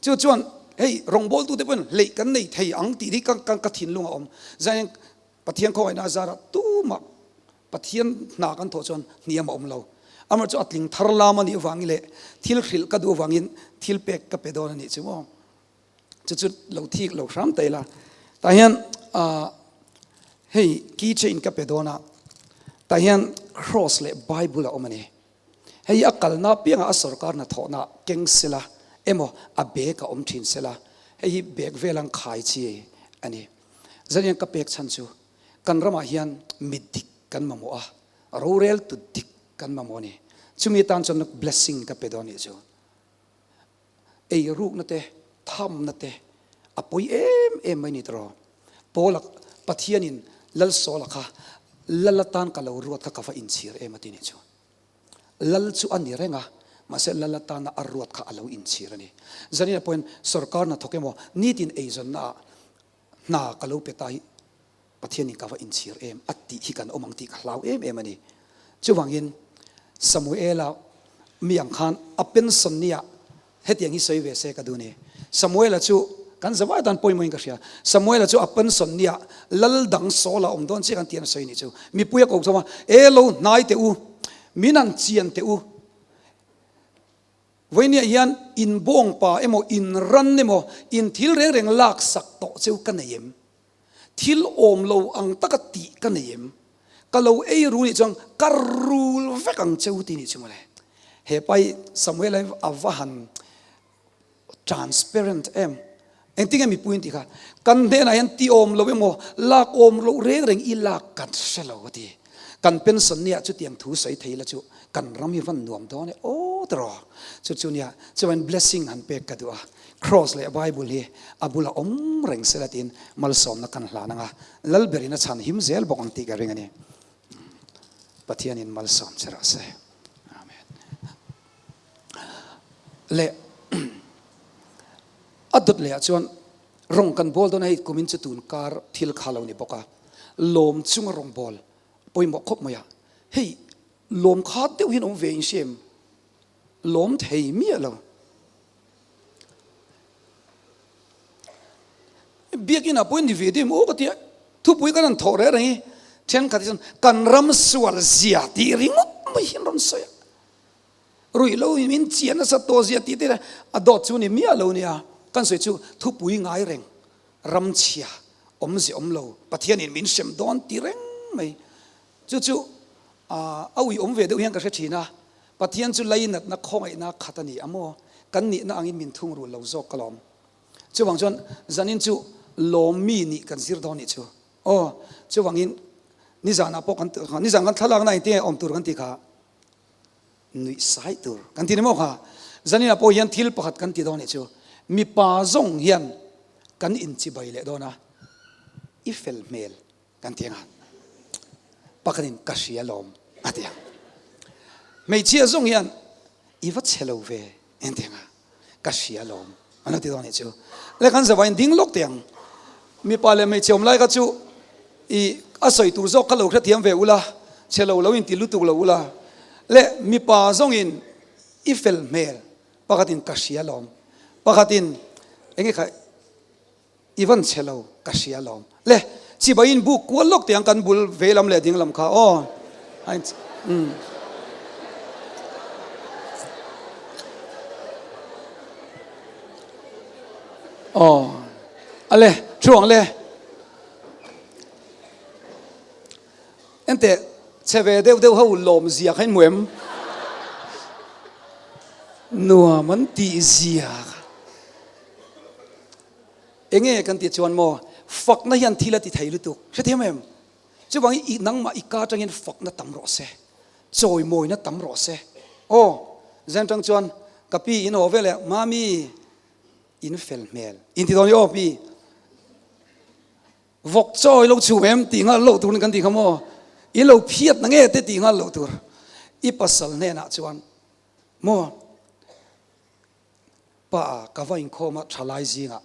Chu chuan hei rawngbawltute pawhin hleih kan nei thei ang tih hi ka ka thinlung a awm. Zanin Pathian khawngaihna a zarah tumah Pathian hna kan thawh chuan hniam a awm lo. Amaherawhchu a tling thar lam a nih avangin leh thil hrilh ka duh avangin thil pek ka pe dawn a nih chu maw. Chu chu lo thik lo hram ta ila. Tah hian hei key chain ka pe dawn a, tah hian cross leh bible a awm a ni. Hei a kalna apiangah a sorkar hnathawhna keng sela emaw a bag a awm thin sela, hei hi bag vel ang khai chi a ni. Zanian ka pek chhan chu kan ramah hian mi dik kan mamawh a, rorel tu dik kan mamawh a ni. Chumi tan chuan blessing ka pe dawn nih chu. Ei rukna te, thamna te a pawi em em mai ni tawh. Paula Pathianin Lal Sawla kha Lal atan ka lo ruat kha ka va inchhir em a ti nih chu. Lal chu a ni reng a, mahse Lal atana a ruat kha a lo inchhir a ni. Zanina pawhin sorkar hnathawk emaw nitin eizawnna ah hna ka lo pe ta hi Pathianin ka va inchhir em a tih hi kan awm ang tih ka hlau em em a ni. Chuvangin Samuela mi ang khan a pension nia hetiang hi sawi ve se ka duh ni. Samuela chu kan zavai tan pawimawhin ka hria. Samuela chu a pension nia lal dang sawl a awm dawn chiah kan tih an sawi nih chu. Mipui a ko chawm a, E lo hnai teh u, min han chian teh u. Vawinia hian in bawngpa emaw in ran emaw in thil reng reng laksak tawh cheu ka nei em? Thil awm lo ang taka tih ka nei em? Ka lo ei ru nih chuan ka rul vek ang che u ti nih chu mawle. He pa hi Samuel a a va han transparent em. Engtin nge mipui an tih kha? Kan hnenah hian ti awm lo emaw lak awm loh reng reng i lak kan hre lo a ti. Kan pension nia chutiang thu sawi thei la chu kan ram hi van nuam dawn e aw tiraw. Chu chu nia chuan blessing han pek ka duh a. Cross leh Bible hi a bula awm reng sela tiin malsawmna kan hlan ang a, Lalberin a chhan him zel bawk ang tih ka ring a ni. Pathianin malsawm che rawh se. Amen. Leh a dawt lehah chuan rawng kan bawl dawn a, hei kumin chu tun kar thil kha lo ni bawk a, lawm chunga rawng bawl pawimawh khawp mai a, hei lawm kha deuh hian awm ve in hria em? Lawm thei miah lo. Biakinn ah pawhin ni ve deuh maw ka tia, thupui kan han thawh reng reng hi thenkhat hi chuan kan ram sual zia tih ringawt mai hi an rawn sawi a, ruih lo in min chiah nasa tawh zia tih te a dawt chu ni miah lo nia, kan sawi chu thupui ngai reng ram chhia. Awmzia awm lo, Pathianin min hrem dawn ti reng mai. Chu chu a ui awm ve deuh hian ka hre thin a, Pathian chu lainatna khawngaihna khat a ni a maw? Kan nihna angin min thungrul lo zawk ka lawm. Chuvang chuan zanin chu lawmmi nih kan zir dawn nih chu. Aw, chuvangin nizanah pawh kan nizan kan thlalakna engtin nge awm tur kan tih kha nuih sai tur kan ti ni maw kha? Zaninah pawh hian thil pakhat kan ti dawn nih chu. Mipa zawng hian kan inchibai leh dawn a, i fel hmel kan ti ang a, pakhatin ka hria lawm a ti ang. Hmeichhia zawng hian i va chhe lo ve en ti ang a, ka hria lawm an lo ti dawn anih chu. Le kan zavain ding lawk teh ang. Mipa leh hmeichhe awm lai kha chu i a sawi tur zawk kha lo hrethiam ve ula, chhe lo lo in ti lutuk lo ula. Le mipa zawngin i fel hmel pakhatin ka hria lawm, pakhatin enge kha I van chhe lo, ka hria lawm. Le, chibai in buk kual lawk teh ang kan bul vei lam leh ding lam kha aw. Umm. Aw. Ale, thu ang le. Enteh, chhe ve deuh deuh ho lawm zia kha in hmu em? Nuam an tih zia kha. Enge kan tih chuan maw fakna hian thil a ti thei lutuk hrethiam em? Chuvangin i nangmah i ka atangin fakna tam rawh se, chawimawina tam rawh se. Aw, zen tang chuan ka pi in haw veleh mami in fel hmel in ti dawn i aw pi vawk chaw i lo chhum em tih nghal loh tur kan tih kha maw i lo phiat na nge te tih nghal loh tur i pasal hnenah chuan maw Pa, ka va inkhawm a thalai zingah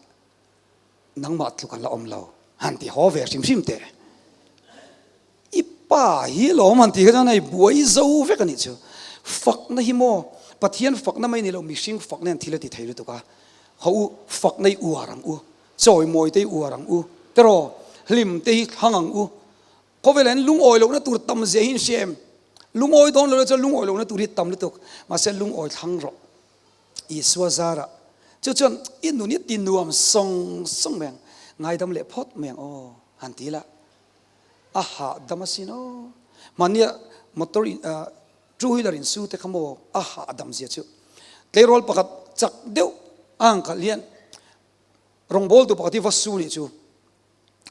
nangmah tluk an la awm lo, han ti haw ve hrim hrim teh. I pa hi lawm han ti kha chuan hei buai zo vek a nih chu. Fakna hi maw, Pathian fakna mai ni lo, mihring fakna hian thil a ti thei lutuk a. Haw u, fakna i uar ang u, chawimawi te i uar ang u, teraw, hlim te hi thlang ang u. Khawvelah hian lungawi lohna tur tam zia hi in hria em? Lungawi dawn lo chuan lungawi lohna tur hi tam lutuk, mahse lungawi thlang rawh. Isua zarah chu chuan i nun i ti nuam sawng sawng mai ang, ngaidam leh phawt mai ang aw han ti la, a hahdam asin aw. Mahnia motor in two wheeler in su te kha maw a hahdam zia chu. Tleirawl pakhat chak deuh a ang khalh hian rawngbawltu pakhat hi va su nih chu.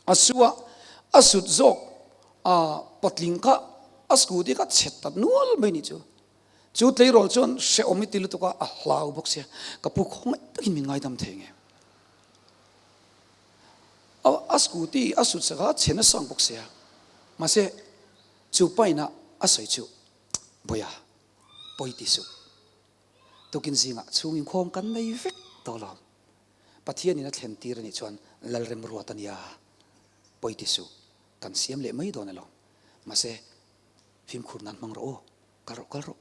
A su a, a sut zawk a patling kha a scooty kha chhe ta nual mai nih chu. Chu tleirawl chuan hrehawm i ti lutuk a, a hlau bawk sia, ka pu khawngaih takin min ngaidam thei nge. A a scooty a sut sak a, a chhe nasa ang bawk sia. Mahse chu pain a a sawi chu, Bawia, pawi ti suh. Tukin zingah chhung inkhawm kan nei vek tawh lo. Pathianin a thlen tir anih chuan Lalremruat a nia, pawi ti suh, kan siam leh mai dawn alawm. Mahse, fimkhur nan hmang rawh u, kal rawh kal rawh.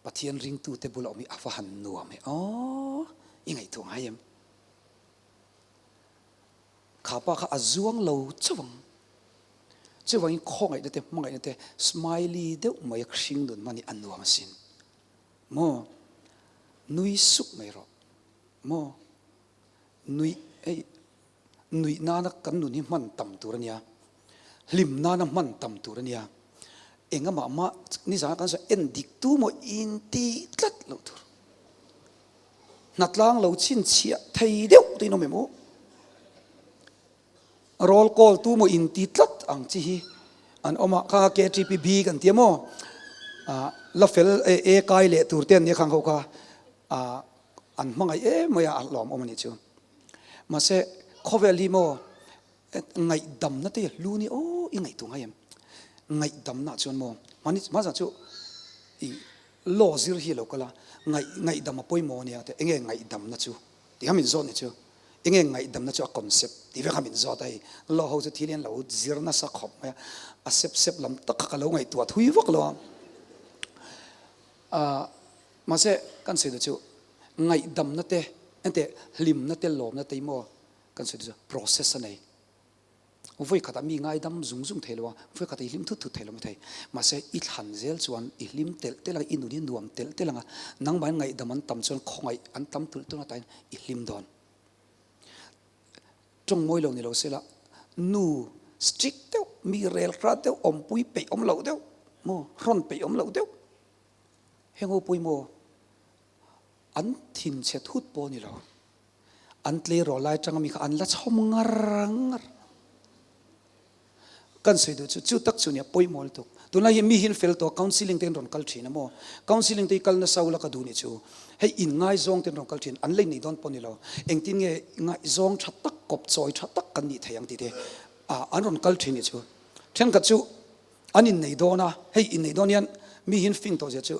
Pathian ringtute bula awm hi a va han nuam e aw, i ngaihtuah ngai em? Kha pa kha a zuang lo chauh ang. Chuvangin khawngaihna te, hmangaihna te smiley deuh mai a hring nun hman hi a nuam asin. Maw? Nui suk mai rawh. Maw? Nuih, hei, nuih nana kan nun hi hman tam tur a nia. Hlim nana hman tam tur a nia. Engamah mah nizana kan sawi en dik tu maw inti tlat loh tur. Hnatlang lo chhinchhiah thei deuh te in awm em u? Roll call tu maw inti tlat ang chi hi an awm a, kha KTPB kan ti a maw, la fel e kai leh tur te an nia khang ho kha an hmangaih em mai a, a hlawm awm a nih chu. Mahse khawvel hi maw ngaihdamna te hlu ni aw i ngaihtuah ngai em? Ngaihdamna chuan maw mahni hmasa chu i law zir hi a lo kal a, ngaihdam a pawimawh a nia te enge ngaihdamna chu? Tih kha min zawt ni chu. Enge ngaihdamna chu a concept tih vek kha min zawt a hei. Law ho chu thil hian lo zir nasa khawp mai a, a sep sep lam tak kha ka lo ngaihtuah thui vak lo a. Ahh mahse kan sawi duh chu ngaihdamna te enteh hlimna te lawmna te hi maw kan sawi duh chu process a nei. Vawi khatah mi ngaidam zung zung thei lo a, vawi khatah i hlim thut thut thei lo maithei. Mahse, i thlan zel chuan i hlim telh telh ang, i nun hi nuam telh telh ang a, nangmahin ngaihdam an tam chuan khawngaih an tam tulh tulh ang tain i hlim dawn. Tawng mawi lo ni lo sela, nu strict deuh, mi rel hrat deuh, awmpui peih awm loh deuh maw, hrawn peih awm loh deuh, heng ho pawh hi maw an thinchhe thut pawh a ni lo. An tleirawl lai atanga mi kha an la chhawm ngar ngar. Kan sawi duh chu, chu tak chu nia pawimawh lutuk. Tunlai hi mi hi an fel tawh a, counselling te an rawn kal thin a maw? Counselling te hi kal nasa ula ka duh nih chu. Hei inngaizawng te an rawn kal thin, an lei nei dawn pawh ni lo. Engtin nge ngaihzawng tha tak, kawp chawi tha tak kan nih thei ang tih te an rawn kal thin nih chu. Thenkhat chu an innei dawn a, hei innei dawn hian mi hi an fing tawh zia chu,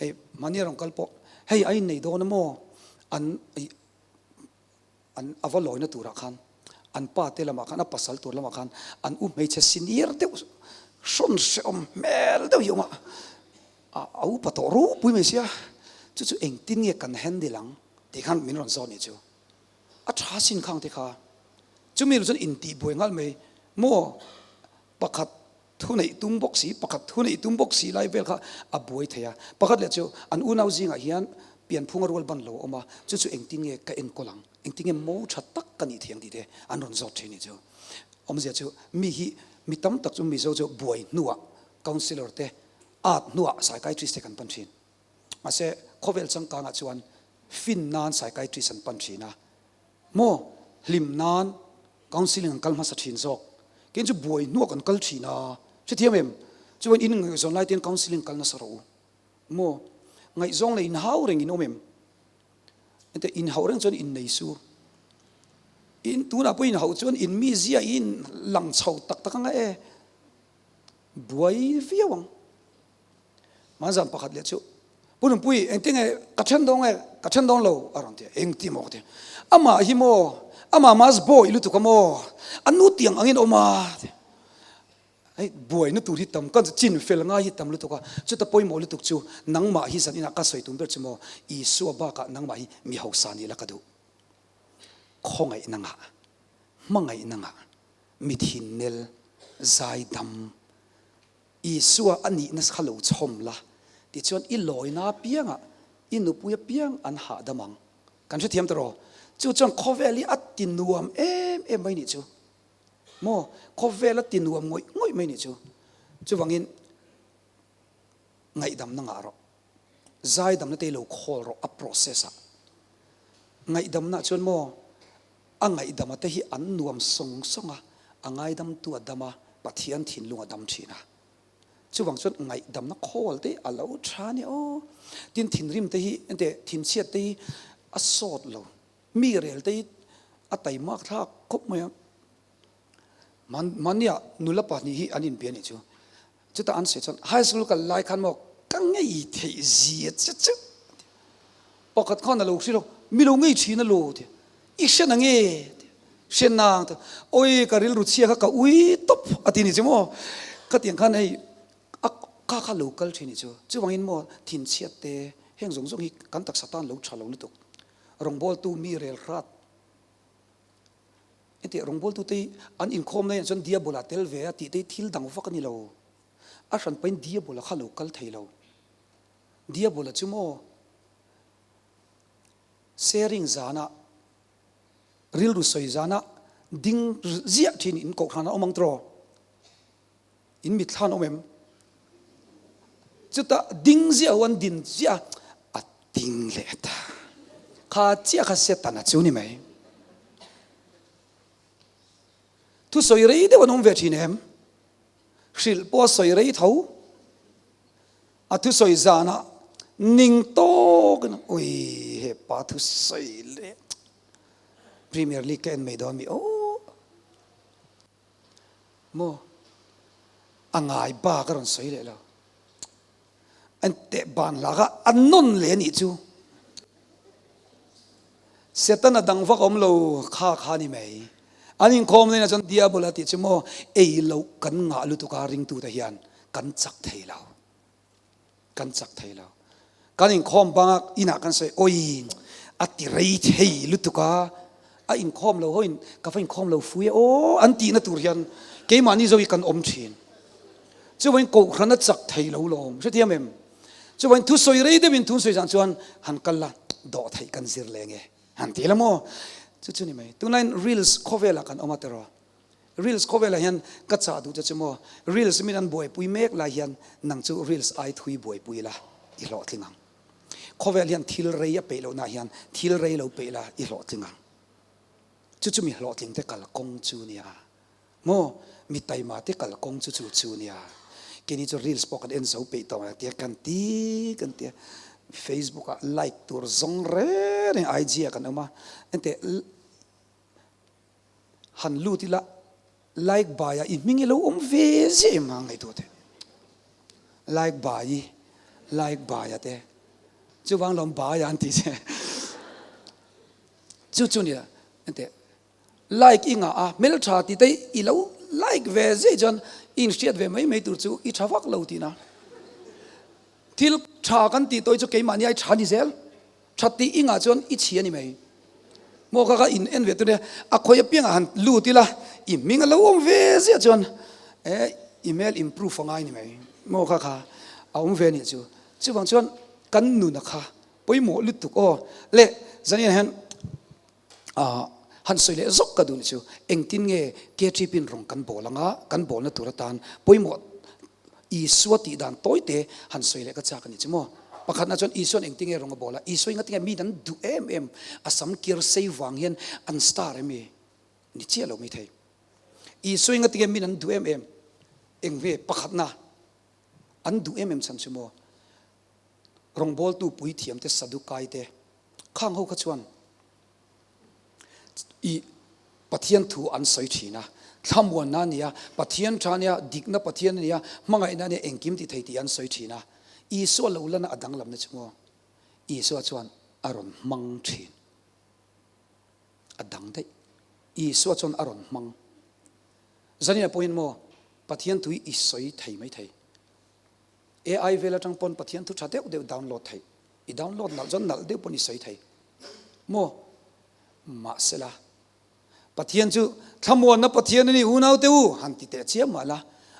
hei mahni a rawn kal pawh, hei a innei dawn a maw? An An a va lawina turah khan an pa te lamah khan a pasal tur lamah khan an u hmeichhe senior deuh hrawn hrehawm hmel deuh hi a awm a, a upa tawh ropui mai sia, chu chu engtin nge kan handle ang tih khan min rawn zawt nih chu. A tha sin khang te kha chumi lo chuan intihbuai nghal mai maw pakhat Thu neih tum bawk si, pakhat thu neih tum bawk si lai vel kha a buai thei a. Pakhat leh chu an unau zingah hian pianphunga rual ban lo a awm a, chu chu engtin nge ka enkawl ang, engtin nge mo tha tak ka nih thei ang tih te an rawn zawt thin nih chu. Awmzia chu mi hi mi tam tak chu Mizo chu buai hnuah councillor te at hnuah psychiatrist te kan pan thin. Mahse khawvel changkangah chuan fin nan psychiatrist an pan thin a, Maw? Hlim nan counselling an kal hmasa thin zawk. Kein chu buai hnuah kan kal thin a. Hrethiam em? Chuan in ngaihzawn lai te hian counselling kal nasa rawh u. Maw? Ngaihzawng leh inhau reng in awm em? Ente inhauh reng chuan innei su. In tunah pawh inhauh chuan in mizia in lang chho tak tak anga e. Buai viau ang. Hmanzan pakhat leh chu, Pu Nunpui, engti nge ka then dawn nge ka then dawn lo? a rawn ti a, engti maw ka ti a, amah hi maw, amah mas bawi lutuk a maw, a nu tiang angin a awm a, hei buaina tur hi tam ka chin fel ngai hi tam lutuk a, chuta pawimawh lutuk chu nangmah hi zan inah ka sawi tum ber chu maw, Isua bakah nangmah hi mi hausa ni la ka duh, khawngaihna ngah, hmangaihna ngah, mi thinnel, zaidam. Isua a nihna kha lo chhawm la, tichuan i lawina apiangah i nupui apiang an hahdam ang. Kan hrethiam ta rawh. Chu chuan khawvel hi a ti nuam em em mai nih chu. Maw? Khawvel a ti nuam ngawih ngawih mai nih chu. Chuvangin ngaihdamna ngah rawh. Zaidamna te hi lo khawl rawh a process ah. Ngaihdamna chuan maw A ngaihdama te hi an nuam sawng sawng a, a ngaidamtu a dam a, Pathian thinlung a dam thin a. Chuvang chuan ngaihdamna khawl te a lo tha a ni aw. Tin, thinrim te hi, ente thinchhiat te hi a sawt lo. Mi rel te hi a taimak thlak khawp mai a. Mahnia nula pahnih hi an inbia nih chu. Chutah an sawi chuan, High school kal lai khan maw ka ngei theih zia che che. Pakhat khan a lo hrilh a, mi lo ngei thin a lo ti. I hre na nge? Ti. Hre nang ti. Awi ka rilru chhia kha ka ui tawp a ti ni chu maw. Khatiang khan hei a ka kha lo kal thin ni chu. Chuvangin maw thinchhiat te heng zawng zawng hi kan taksa tan lo tha lo lutuk. Rawngbawltu mi rel hrat. Hetiang rawngbawltute hi an inkhawm laiah chuan Diabola tel ve a tih te hi thil dang vak a ni lo. A hran pahin Diabola kha lo kal thei lo. Diabola chu maw sharing zana rilru sawi zana ding ziah thin in kohhran a awm ang tiraw? In mitthla an awm em? Chutah ding ziah ho an din ziah a, a ding leh ta. Kha chiah kha Setana chu ni mai. Thusawi rei deuh an awm ve thin em? Hrilh pawh a sawi rei tho. A thusawi zanah ning tawkin ui he pa thusawi leh Premier League ka en mai dawn mi aw. Maw? A ngai bak a rawn sawi leh lo. An teh ban hlak a, a nawn leh a nih chu. Setana dang vak awm lo kha kha ni mai. An inkhawm leh chuan Diabol a tih chu maw ei loh kan ngah lutuk a ringtute hian kan chak thei lo. Kan chak thei lo. Kan inkhawm banga inah kan sawi, Awi, a ti rei thei lutuk a, a inkhawm lo hoin ka va inkhawm lo fui e aw an tihna tur hian keimahni zo hi kan awm thin. Chuvangin kohhran a chak thei lo lawm, hrethiam em? Chuvangin thusawi rei deuhin thunsawi zan chuan han kal la, dawh theih kan zir leng e, han ti la maw? Chu chu ni mai. Tunlaiin reels khawvelah kan awm a tiraw? Reels khawvelah hian ka chah duh che chu maw? Reels min an buaipui mek lai hian nang chu reels ai thui buaipui la i hlawhtling ang. Khawvel hian thil rei a peih lohna hian thil rei lo peih la i hlawhtling ang. Chu chu mi hlawhtling te kal kawng chu nia. Maw? Mi taima te kal kawng chu chu chu nia. Keini chu reels pawh kan en zo peih tawh ang tia kan ti kan tia. Facebook ah like tur zawng reng reng IG ah kan awm a. Enteh han lut ila like by ah i hming i lo awm ve ziah em ang ngaihtuah teh. Like by i like by a te. Chuvang lawm by a an tih che. Chu chu nia enteh Like i ngah a, hmeltha ti te i lo like ve zeh chuan i inhriat ve mai mai tur chu i tha vak lo tihna. Thil tha kan tih tawh hi chu keimahni ai tha ni zel. Tha tih i ngah chuan i chhi a ni mai. Maw kha kha in en ve tur nia, a khawi apiangah han lut ila i hming a lo awm ve ziah chuan e i hmel improve a ngai ni mai. Maw kha kha a awm ve nih chu. Chuvang chuan kan nuna kha pawimawh lutuk aw. Le zaniah hian Han sawi leh zawk ka duh ni chu engtin nge KTP-in rawng kan bawl anga kan bawlna tur atan pawimawh Isua tih dan tawi te han sawi leh ka chak a ni chu maw. Pakhatna chuan Isua'n engtin nge rawng a bawl a, Isua inga tinge mi dan duh em em a sam kir sei vang hian an star em i ni chiah lo mai thei. Isua inga tinge mi an duh em em eng ve pakhatna an duh em em chhan chu maw rawngbawltu puithiamte Sadukaite Khang ho kha chuan i Pathian thu an sawi thin a, thlamuanna a ni a, Pathian tha a nia, dikna Pathian a ni a, hmangaihna a nia, engkim ti thei tih an sawi thin a. Isua lo lana a danglamna chu maw? Isua chuan a rawn hmang thin. A dang daih. Isua chuan a rawn hmang. Zaninah pawhin maw Pathian thu hi i sawi thei mai thei. AI vel atang pawn Pathian thu tha deuh deuh download theih. I download nalh chuan nalh deuh pawn i sawi thei. Maw? Mahsela, Pathian chu thlamuanna Pathian a ni unau te u, han ti teh chiam mah la,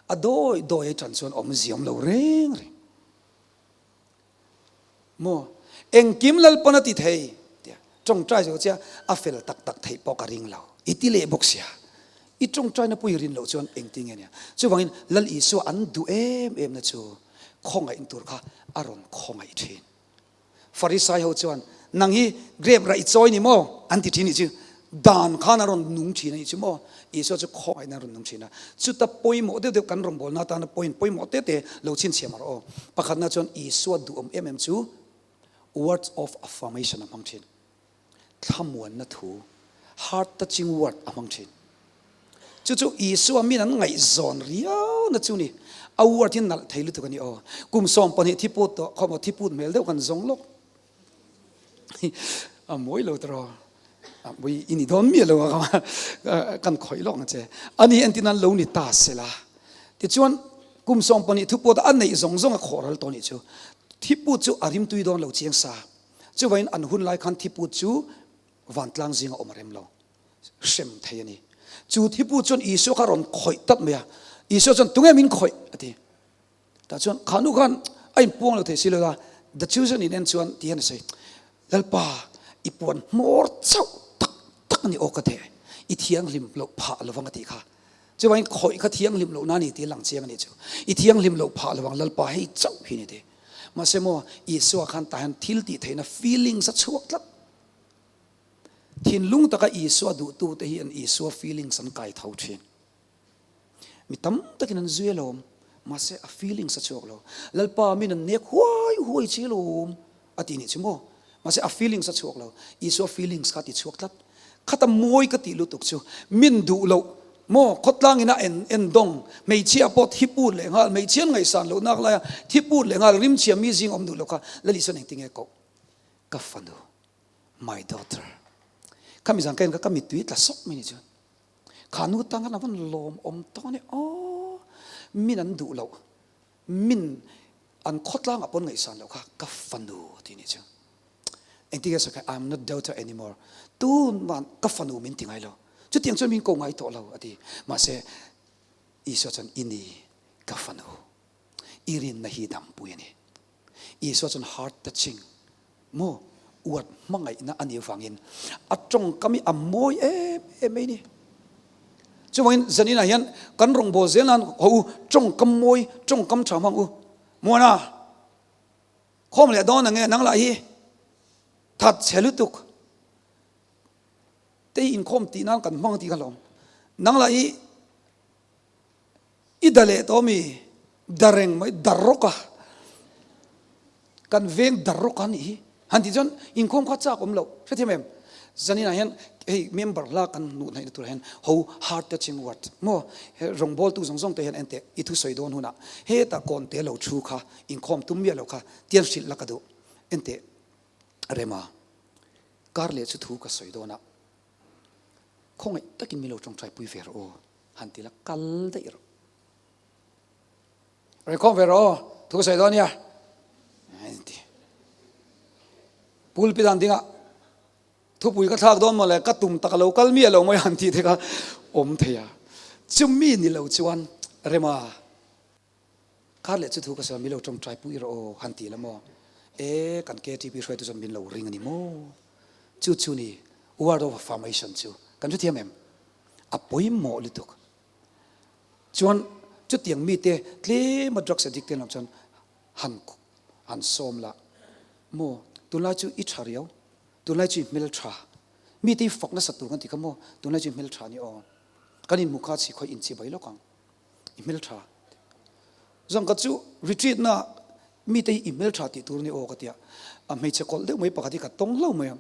a dawi dawi ai tan chuan awmzia awm lo reng reng. Maw? Engkim Lalpan a ti thei tia tawngtai zo chia a fel tak tak theih pawh ka ring lo. I ti leh bawk sia. I tawngtaina pawh i rin loh chuan engtin nge nia. Chuvangin Lal Isua an duh em em na chu khawngaih tur kha a rawn khawngaih thin. Farisai ho chuan nang hi grape rah i chawi ni maw? an ti thin nih chu. Dan khan a rawn nung thin a nih chu maw? Isua chu khawngaihna a rawn nung thin a. Chuta pawimawh deuh deuh kan rawngbawlna atana point pawimawh te te lo chhinchhiah mar aw. Pakhatna chuan Isua duhawm em em chu words of affirmation a hmang thin. Thlamuanna thu, heart touching word a hmang thin. Chu chu Isua min an ngaihzawn riauna chu ni. A word hi nalh thei lutuk a ni aw. Kum 12 thiput tawh khawm aw thiput hmel deuh kan zawng lawk. A mawi lo tawh a mui i ni dawn miah lo a kan khawih lawk ang che. Ani entin an lo ni ta sela. Tichuan kum 12 thuput a neih zawng zawng a khawh ral tawh nih chu. Thiput chu a rimtui dawn lo chiang sa. Chuvangin an hun lai khan thiput chu vantlang zinga awm a rem lo. Hrem thei a ni. Chu thiput chuan Isua kha a rawn khawih tlat mai a. Isua chuan tunge min khawih a ti. Tah chuan kha nu khan a inpuang lo thei si lo a, the chosen in en chuan ti hian a sawi, Lalpa, i puan hmawr chauh tak tak a ni aw ka theh, i thianghlim loh phah lovang a tih kha. Chuvangin khawih kha thianghlim lohna a ni tih a lang chiang a nih chu. I thianghlim loh phah lovang Lalpa hei chauh hi ni ti. Mahse maw Isua khan tah hian thil tih theihna feelings a chhuak tlat. Thinlung taka Isua duhtute hian Isua feelings an kai tho thin. Mi tam takin an zui alawm, mahse a feelings a chhuak lo. Lalpa min an nek huai huai chi alawm a ti nih chu maw? Mahse a feelings a chhuak lo. Isua feelings kha a ti chhuak tlat. Khata mawi ka tih lutuk chu min duh loh maw? Khawtlang ina en en dawng, hmeichhia pawh thi put leh nghal, hmeichhia an ngaihsan loh nak laia thi put leh nghal, rimchhia mi zing awm duh loh kha Lal Isuan engtin nge koh? Ka fanu, my daughter. Khami zan ka en kha ka mittui tla sawk mai ni chuan. Kha nu tang khan a van lawm awm tawk a ni aw, min an duh loh, min an khawtlang ah pawn ngaihsan loh kha ka fanu a ti nih chu. Engtin nge sawi kha I'm not daughter anymore, tunah ka fanu min ti ngai lo, chutiang chuan min ko ngai tawh lo a ti. Mahse Isua chuan i ni ka fanu, i rinna hi dampui a ni. Isua chuan heart touching maw? Uat hmangaihna a nih avangin a tawngkam hi a mawi em em mai a ni. Chuvangin zaninah hian kan rawngbâwl zel nan haw u, tawngkam mawi, tawngkam tha hmang u. Muana, khawm leh dawn ang e, nang lah hi that chhe lutuk. Te hi inkhawm tih nan kan hmang tih kha lawm. Nang lah hi I da leh tawh mi? Da reng mai, dar rawk a. Kan veng dar rawk a nih hi. Han tih chuan inkhawm kha chak awm loh. Hrethiam em? Zaninah hian hei member hla kan hnuh hnaihna turah hian ho heart touching word maw he rawngbawltu zawng zawng te hian enteh i thusawi dawn hunah hetah kawn te lo thu kha inkhawm tum miah lo kha tian hrilh la ka duh. Enteh Rema, kar leh chu thu ka sawi dawn a, khawngaih takin min lo tawngtai pui ve rawh aw. Han ti la kal daih rawh. Rawn khawm ve rawh aw, thu ka sawi dawn nia. Ti. Pulpit an ding a, thupui ka thlak dawn mawle, ka tum tak a lo kal miah lo mai han tih te kha awm thei a. Chumi ni lo chuan Rema Kar leh chu thu ka sawi a, min lo tawngtai pui rawh aw han ti la maw? E, kan KTP hruaitu chuan min lo ring a ni maw? Chu chu ni word of affirmation chu kan hrethiam em? A pawimawh lutuk. Chuan chutiang mite tlema drugs addict te lam chuan han han sawm la maw? Tunlai chu i tha riau, tunlai chu i hmeltha. Mite i fak nasa tur kan ti kha maw? Tunlai chu i hmeltha a ni aw. Kan inhmu kha chhi khawi inchibai lawk ang. I hmeltha. Zang ka chu retreat na mi te hi i hmeltha tih tur ni aw ka tia. A hmeichhe kawlh deuh mai pakhat hi ka tawng hlo mai a.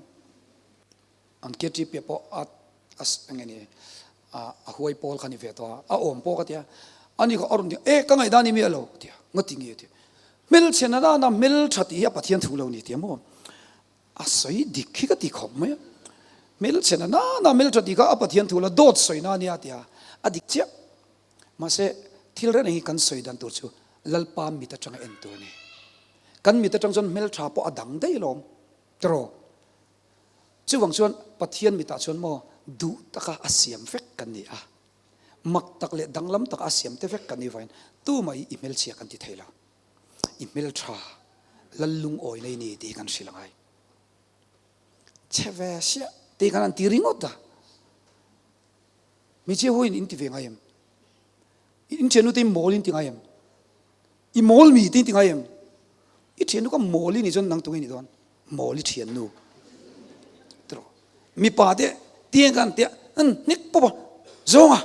An KTP ah pawh a a enge ni a huai pawl kha ni ve tawh a. A awm pawh ka tia. Ani kha a rawn ti e ka ngaihdan i mi a lo ka tia. Ngati nge tia. Hmelchhe na nana hmeltha tih hi a Pathian thu lo ni tia maw. A sawi dik hi ka ti khawp mai a. Hmelchhe na nana hmeltha tih kha a Pathian thu la dawt sawi na ania tia a dik chiah. Mahse thil reng hi kan sawi dan tur chu Lalpa mit atanga en tur a ni. Kan mit atang chuan hmeltha pawh a dang daih alawm tiraw. Chuvang chuan Pathian mitah chuan maw duh taka a siam vek kan ni a. Mak tak leh danglam taka a siam te vek kan ni vain tumah hi i hmelchhia kan ti thei lo. I hmeltha lal lungawi nei ni tih hi kan hrilh angai. Chhe ve siah tih khan an ti ringawt a. Hmeichhia ho in in ti ve ngai em? In thiannu te i mawl in ti ngai em? I mawl mi te in ti ngai em? I thiannu kha mawl i nih chuan nang tunge ni dawn? Mawl i thiannu. Tiraw? Mipa te tiang khan tia an hnek pawp a zawnga.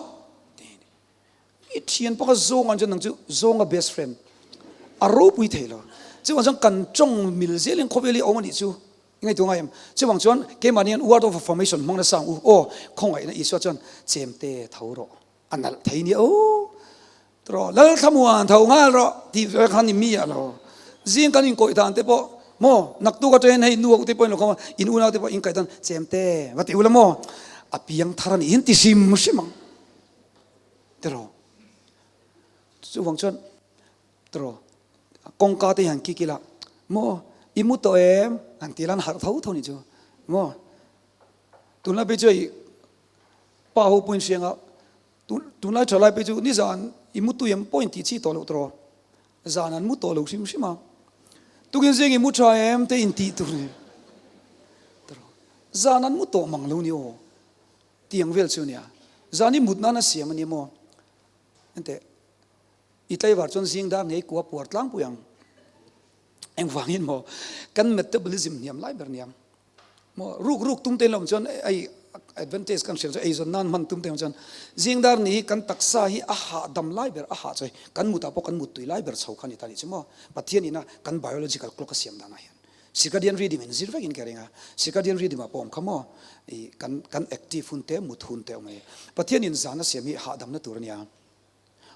I thian pawh kha zawnga chuan nang chu zawnga best friend a ropui thei lo. Chuvang chuan kan tawng mil zelin khawvel hi a awm a nih chu i ngaihtuah ngai em? Chuvang chuan keimahni hian word of affirmation hmang nasa ang u. Aw, khawngaihna Isua chuan chemte tho rawh a nalh thei nia aw. Tawh Lalthlamuan tho nghal rawh tih ve khan i mi a lo. Zing kan inkawih dan te pawh maw naktuk atangin hei nu ho te pawhin lo khawm a, in unau te pawh inkaih dan chemte va ti ula maw a piang thar a nih hi an ti hrim hrim ang. Tiraw? Chuvang chuan tiraw kawngka te hi han kik ila maw i mu tawh em han ti ila an harh tho tho nih chu maw tunlai phei chu hei pa ho pawhin hriang a tunlai tha lai phei chu nizan i mu tui em pawh in tih chi tawh loh tiraw zan an mu tawh lo hrim hrim a tukin zing i mu tha em te in tih tur ni tiraw zan an mu tawh mang lo ni aw. Tiang vel chu nia. Zan i mut nan a siam a ni maw? Enteh, i tlaivar chuan zing dar ngei kua puar tlangpui ang. Engvangin maw? Kan metabolism hniam lai ber nia. Maw, ruk ruk tum te in lo awm chuan ei advantage kan hriat chu eizawn nan hman tum te awm chuan zing dar ni hi kan taksa hi a hahdam lai ber, a hah chawi kan mutah pawh kan muttui lai ber chho kha a ni ta nih chu maw? Pathian ina kan biological clock a siam danah hian. Circadian rhythm in zir vekin ka ring a, circadian rhythm ah pawh awm kha maw i kan kan active hun te mut hun te awm a ni. Pathian in zan a siam hi hahdamna tur a nia,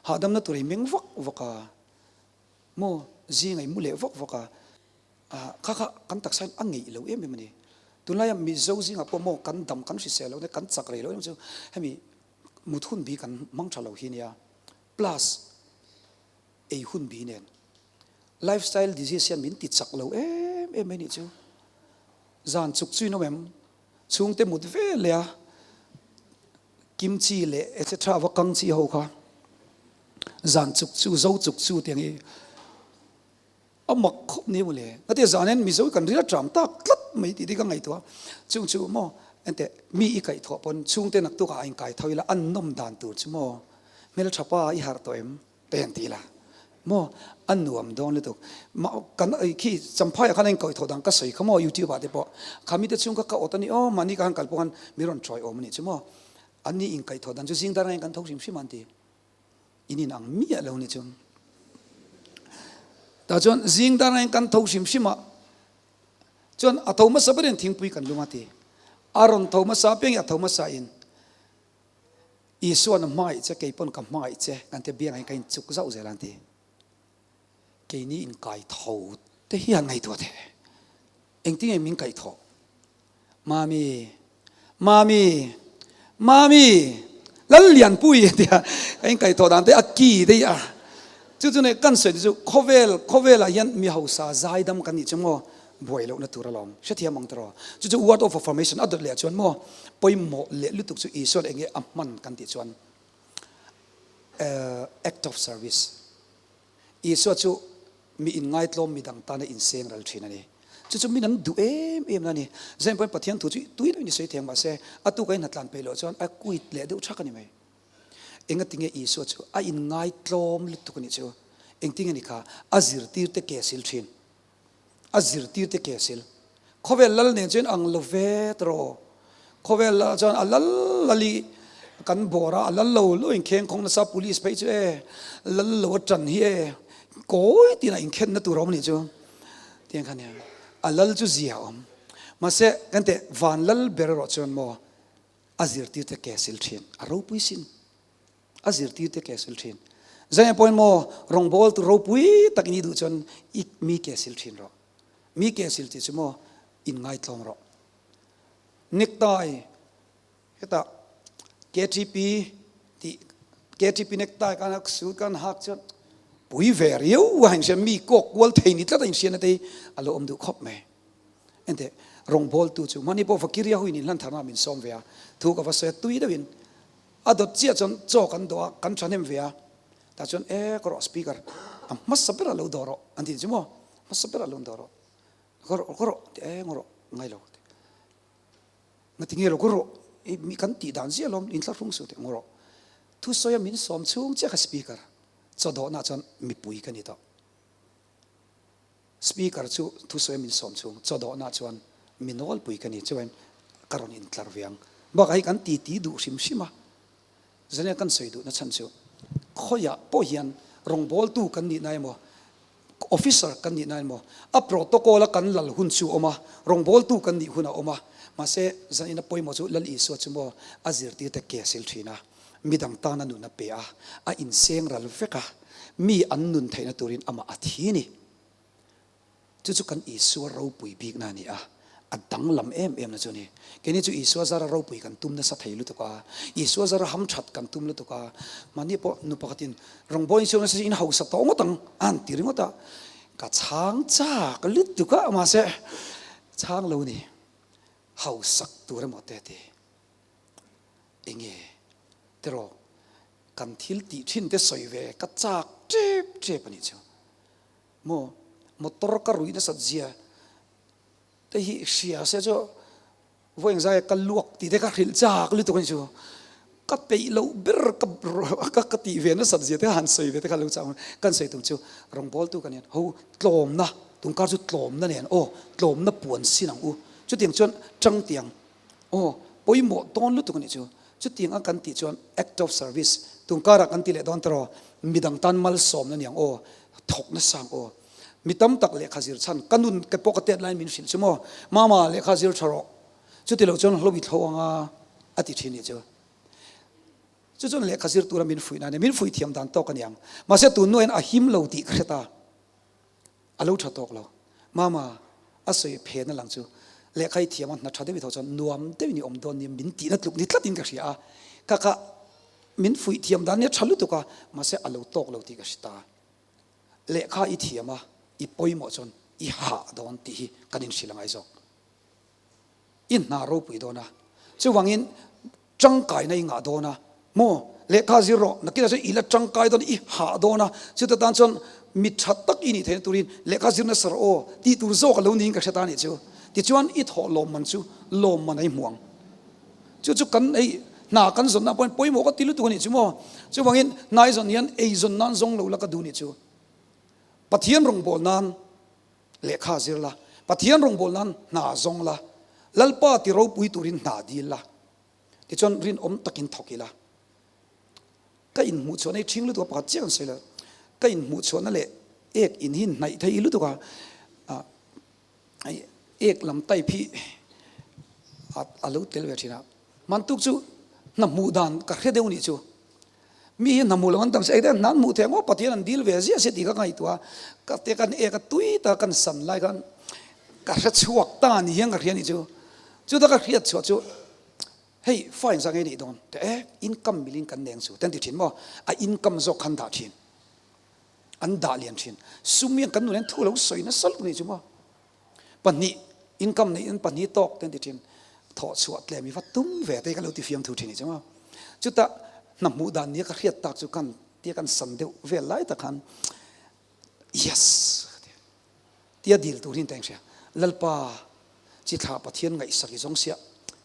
hahdamna tur hi meng vak vak a maw zing a i mu leh vak vak a, ah kha kha kan taksa in a ngeih lo em em a ni. Tunlaia Mizo zingah pawh maw kan dam kan hrisel lo kan chak rei lo em chu hemi mut hun bi kan hmang tha lo hi nia plus ei hun bi nen. Lifestyle disease hian min ti chak lo em em mai nih chu. Zan chuk chu in awm em? Chhungte mut ve leh a, kimchi leh etc va kang chi ho kha. Zan chuk chu, zo chuk chu tiang hi. A mak khawp ni maw le. Ngatia zan hian Mizo kan ril a ṭam tak tlat mai tih te ka ngaihtuah a. Chung chu maw enteh mi i kaihthawh pawn chhungte naktuk ah a inkai tho ila an nawm dan tur chu maw hmelṭha pa i harh tawh em te han ti ila maw a nuam dawn lutuk. Mah kan khi Champhai ah khan a inkaihthawh dan ka sawi kha maw youtube ah te pawh kha mite chhung kha ka awt a ni aw mahni ka han kal pawh khan mi rawn ṭawi awm a nih chu maw. An ni inkaihthawh dan chu zing dar angin kan tho hrim hrim a an ti. In in ang miah lo ni chuan. Tah chuan zing dar angin kan tho hrim hrim a, chuan a tho hmasa berin thingpui kan lum a ti. A rawn tho hmasa apiangin a tho hmasa in Isua'n a hmangaih che, kei pawn ka hmangaih che kan tia biangah hian ka inchuk zauh zel a an ti. Keini inkai tho te hian ngaihtuah teh. Engtinge min kaihthawh? Mami, Mami, Mami, Lallianpui tia ka inkaihthawh dan te a ki daih a. Chu chu nei kan sawi te chu khawvel, khawvelah hian mi hausa zaidam kan nih chu maw buai lohna tur alawm. Hrethiam ang tawh. Chu chu word of affirmation a dawt leh chuan maw pawimawh leh lutuk chu Isuan enge a hman kan tih chuan act of service. Isua chu mi inngaitlawm midang tana inseng ral thin a ni. Chu chu min an duh em em na a ni. Zain pawhin Pathian thu chu tui deuhin i sawi thei ang mahse a tuka in hnatlan peih loh chuan a quit leh deuh thak a ni mai. Engatinge Isua chu a inngaitlawm lutuk a nih chu? Engtinge ni kha a zirtirte ke sil thin? A zirtirte ke sil. Khawvel lal nen chuan ang lo ve ta rawh. Khawvel lal chuan a lal lal i kan bawr a, a lal lo lo inkheng khawng nasa police phei chu e, lal lo a tan hi e, kawi tina inkhenna tur a awm anih chu. Tiang kha nia, a lal chu zia a awm. Mahse kan teh van lal ber erawh chuan maw a zirtirte ke sil thin, a ropui sin. A zirtirte ke sil thin. Zaia pawhin maw rawngbawl tur ropui tak ini duh chuan i mi ke sil thin rawh. Mi ke sil tih chu maw inngaitlawm rawh. Necktie hetah KTP tih KTP necktie kan hak suit kan hak chuan pui ve riau a inhria mi kawk kual thei ni tlat a inhriatna te hi a lo awm duh khawp mai. Enteh rawngbawltu chu mahni pawh Vakiria huin inhlan tharna min sawm ve a, thu ka va sawi a tui deuhin A dawt chiah chuan chaw kan dawh a, kan thahnem ve a, tah chuan e ka rawh speaker a hmasa berah lo dawh rawh an ti chu maw, hmasa berah lo dawh rawh, ka rawh ka rawh ti e ngaw rawh ngai lo ti, ngati nge lo ka rawh i mi kan tih dan ziah alawm inthlahrung suh tih ngaw rawh, thusawi a min sawm chhung chiah kha speaker chaw dawhna chuan mipui ka ni tawh. Speaker chu thusawi min sawm chhung chaw dawhna chuan mi nawlpui ka ni chuan ka rawn intlar ve ang. Bakah hi kan titi duh hrim hrim a, zania kan sawi duhna chhan chu khawiah pawh hian rawngbawltu kan nihna emaw, officer kan nihna emaw, a protocol a kan lal hun chu a awm a, rawngbawltu kan nih hun a awm a, mahse zanina pawimawh chu Lal Isua chu maw a zirtirte ke a sil thin a, midang tana nun a pe a, a inseng ral vek a, mi an nun theihna turin amah a thi a ni. Chu chu kan Isua ropui bikna a ni a, a danglam em em na chu a ni. Keini chu Isua zara ropui kan tum nasa thei lutuk a, Isua zara hamthat kan tum lutuk a, mahni pawh nu pakhatin rawngbawlin siam nasa in hausa tawh ngawt ang a han ti ringawt a, ka chhang chak lutuk a, mahse chhang lo ni, hausak tur emaw te a ti. Enge tiraw kan thil tih thin te sawi ve ka chak tep tep a nih chu. Maw motor ka ruih nasat zia te hi hria se chu vawi engzai ka luak tih te ka hrilh chak lutuk a nih chu. Ka peih loh ber ka ka ka tih ve nasat zia te han sawi ve te kha lo chak kan sawi tum chu rawngbawltu ka nen ho tlawmna tungkar chu tlawmna nen aw tlawmna puan sin ang u chutiang chuan tangtiang Aw, pawimawh dawn lutuk a nih chu. Chutiang a kan tih chuan act of service tun karah kan ti leh dawn tawh midang tan malsawmna niang aw, thawk nasa ang aw. Mi tam tak lehkha zir chhan ka nun ke pawh ka tet laiin min hrilh chu maw, Mama lehkha zir tha rawh, chuti loh chuan hlo i thlo anga a ti thin nih chu. Chu chuan lehkha zir tura min fuih na a nia, min fuih thiam dan tawk a niang. Mahse tun nuahin a him lo tih ka hre ta. A lo tha tawk lo. Mama, a sawi phen a lang chu lehkha i thiam a, hna tha deuh i thawh chuan nuam deuhin i awm dawn nia min tihna tluk ni tlatin ka hria a. Ka kha min fuih thiam dan nia tha lutuk a, mahse a lo tawk lo tih ka hre ta. Lehkha i thiam a, i pawimawh chuan i hah dawn tih hi kan inhrilh a ngai zawk. I hna ropui dawn a, chuvangin tangkaina i ngah dawn a, maw lehkha zir rawh, nakinah chuan i la tangkai dawn a, i hah dawn a, chuta tan chuan mi tha tak i nih theihna turin lehkha zir nasa rawh aw tih tur zawk a lo niin ka hre ta a nih chu. Tichuan i thawh lawmman chu lawmman a i hmu ang. Chu chu kan ei hna kan zawnna pawhin pawimawh ka ti lutuk a nih chu maw. Chuvangin hna i zawn hian eizawn nan zawng lo la ka duh nih chu. Pathian rawngbâwl nan lehkha zir la, Pathian rawngbâwl nan hna zawng la, Lalpa ti ropui turin hna dil la, tichuan rinawm takin thawk ila. Ka inhmuh chhuahna hi ṭhing lutuk a, pakhat chiah kan sawi lo. Ka inhmuh chhuahna leh ek in hi hnaih thei lutuk a, ek lam type hi a lo tel ve ṭhin a. Hmantuk chu hna hmuh dan ka hre deuh nih chu. Mi hi hna hmuh loh an tam si, eng te hna an hmuh thei ang aw, Pathian an dil ve ziah si tih kha ka ngaihtuah a, ka te kan ek a tui ta kan san lai khan ka hre chhuak ta ni hian ka hria nih chu. Chuta ka hriat chhuah chu hei fa inzah ngei nih dawn te e income milin kan neng chu te an ti thin maw, a income zawk khan dah thin, an dah lian thin. Sum hian kan nun hian thu lo sawi nasa lutuk nih chu maw. Pahnih income neih in pahnih tawk te an ti thin. Thawh chhuah tlem i va tum ve te ka lo ti fiam thu thin i chu. Chutah hna hmuh dan nia ka hriat tak chu kan tia kan san deuh vel lai tak khan yes tia dil tur hi an ta eng hria. Lalpa chi thla Pathian ngaihsak i zawng sia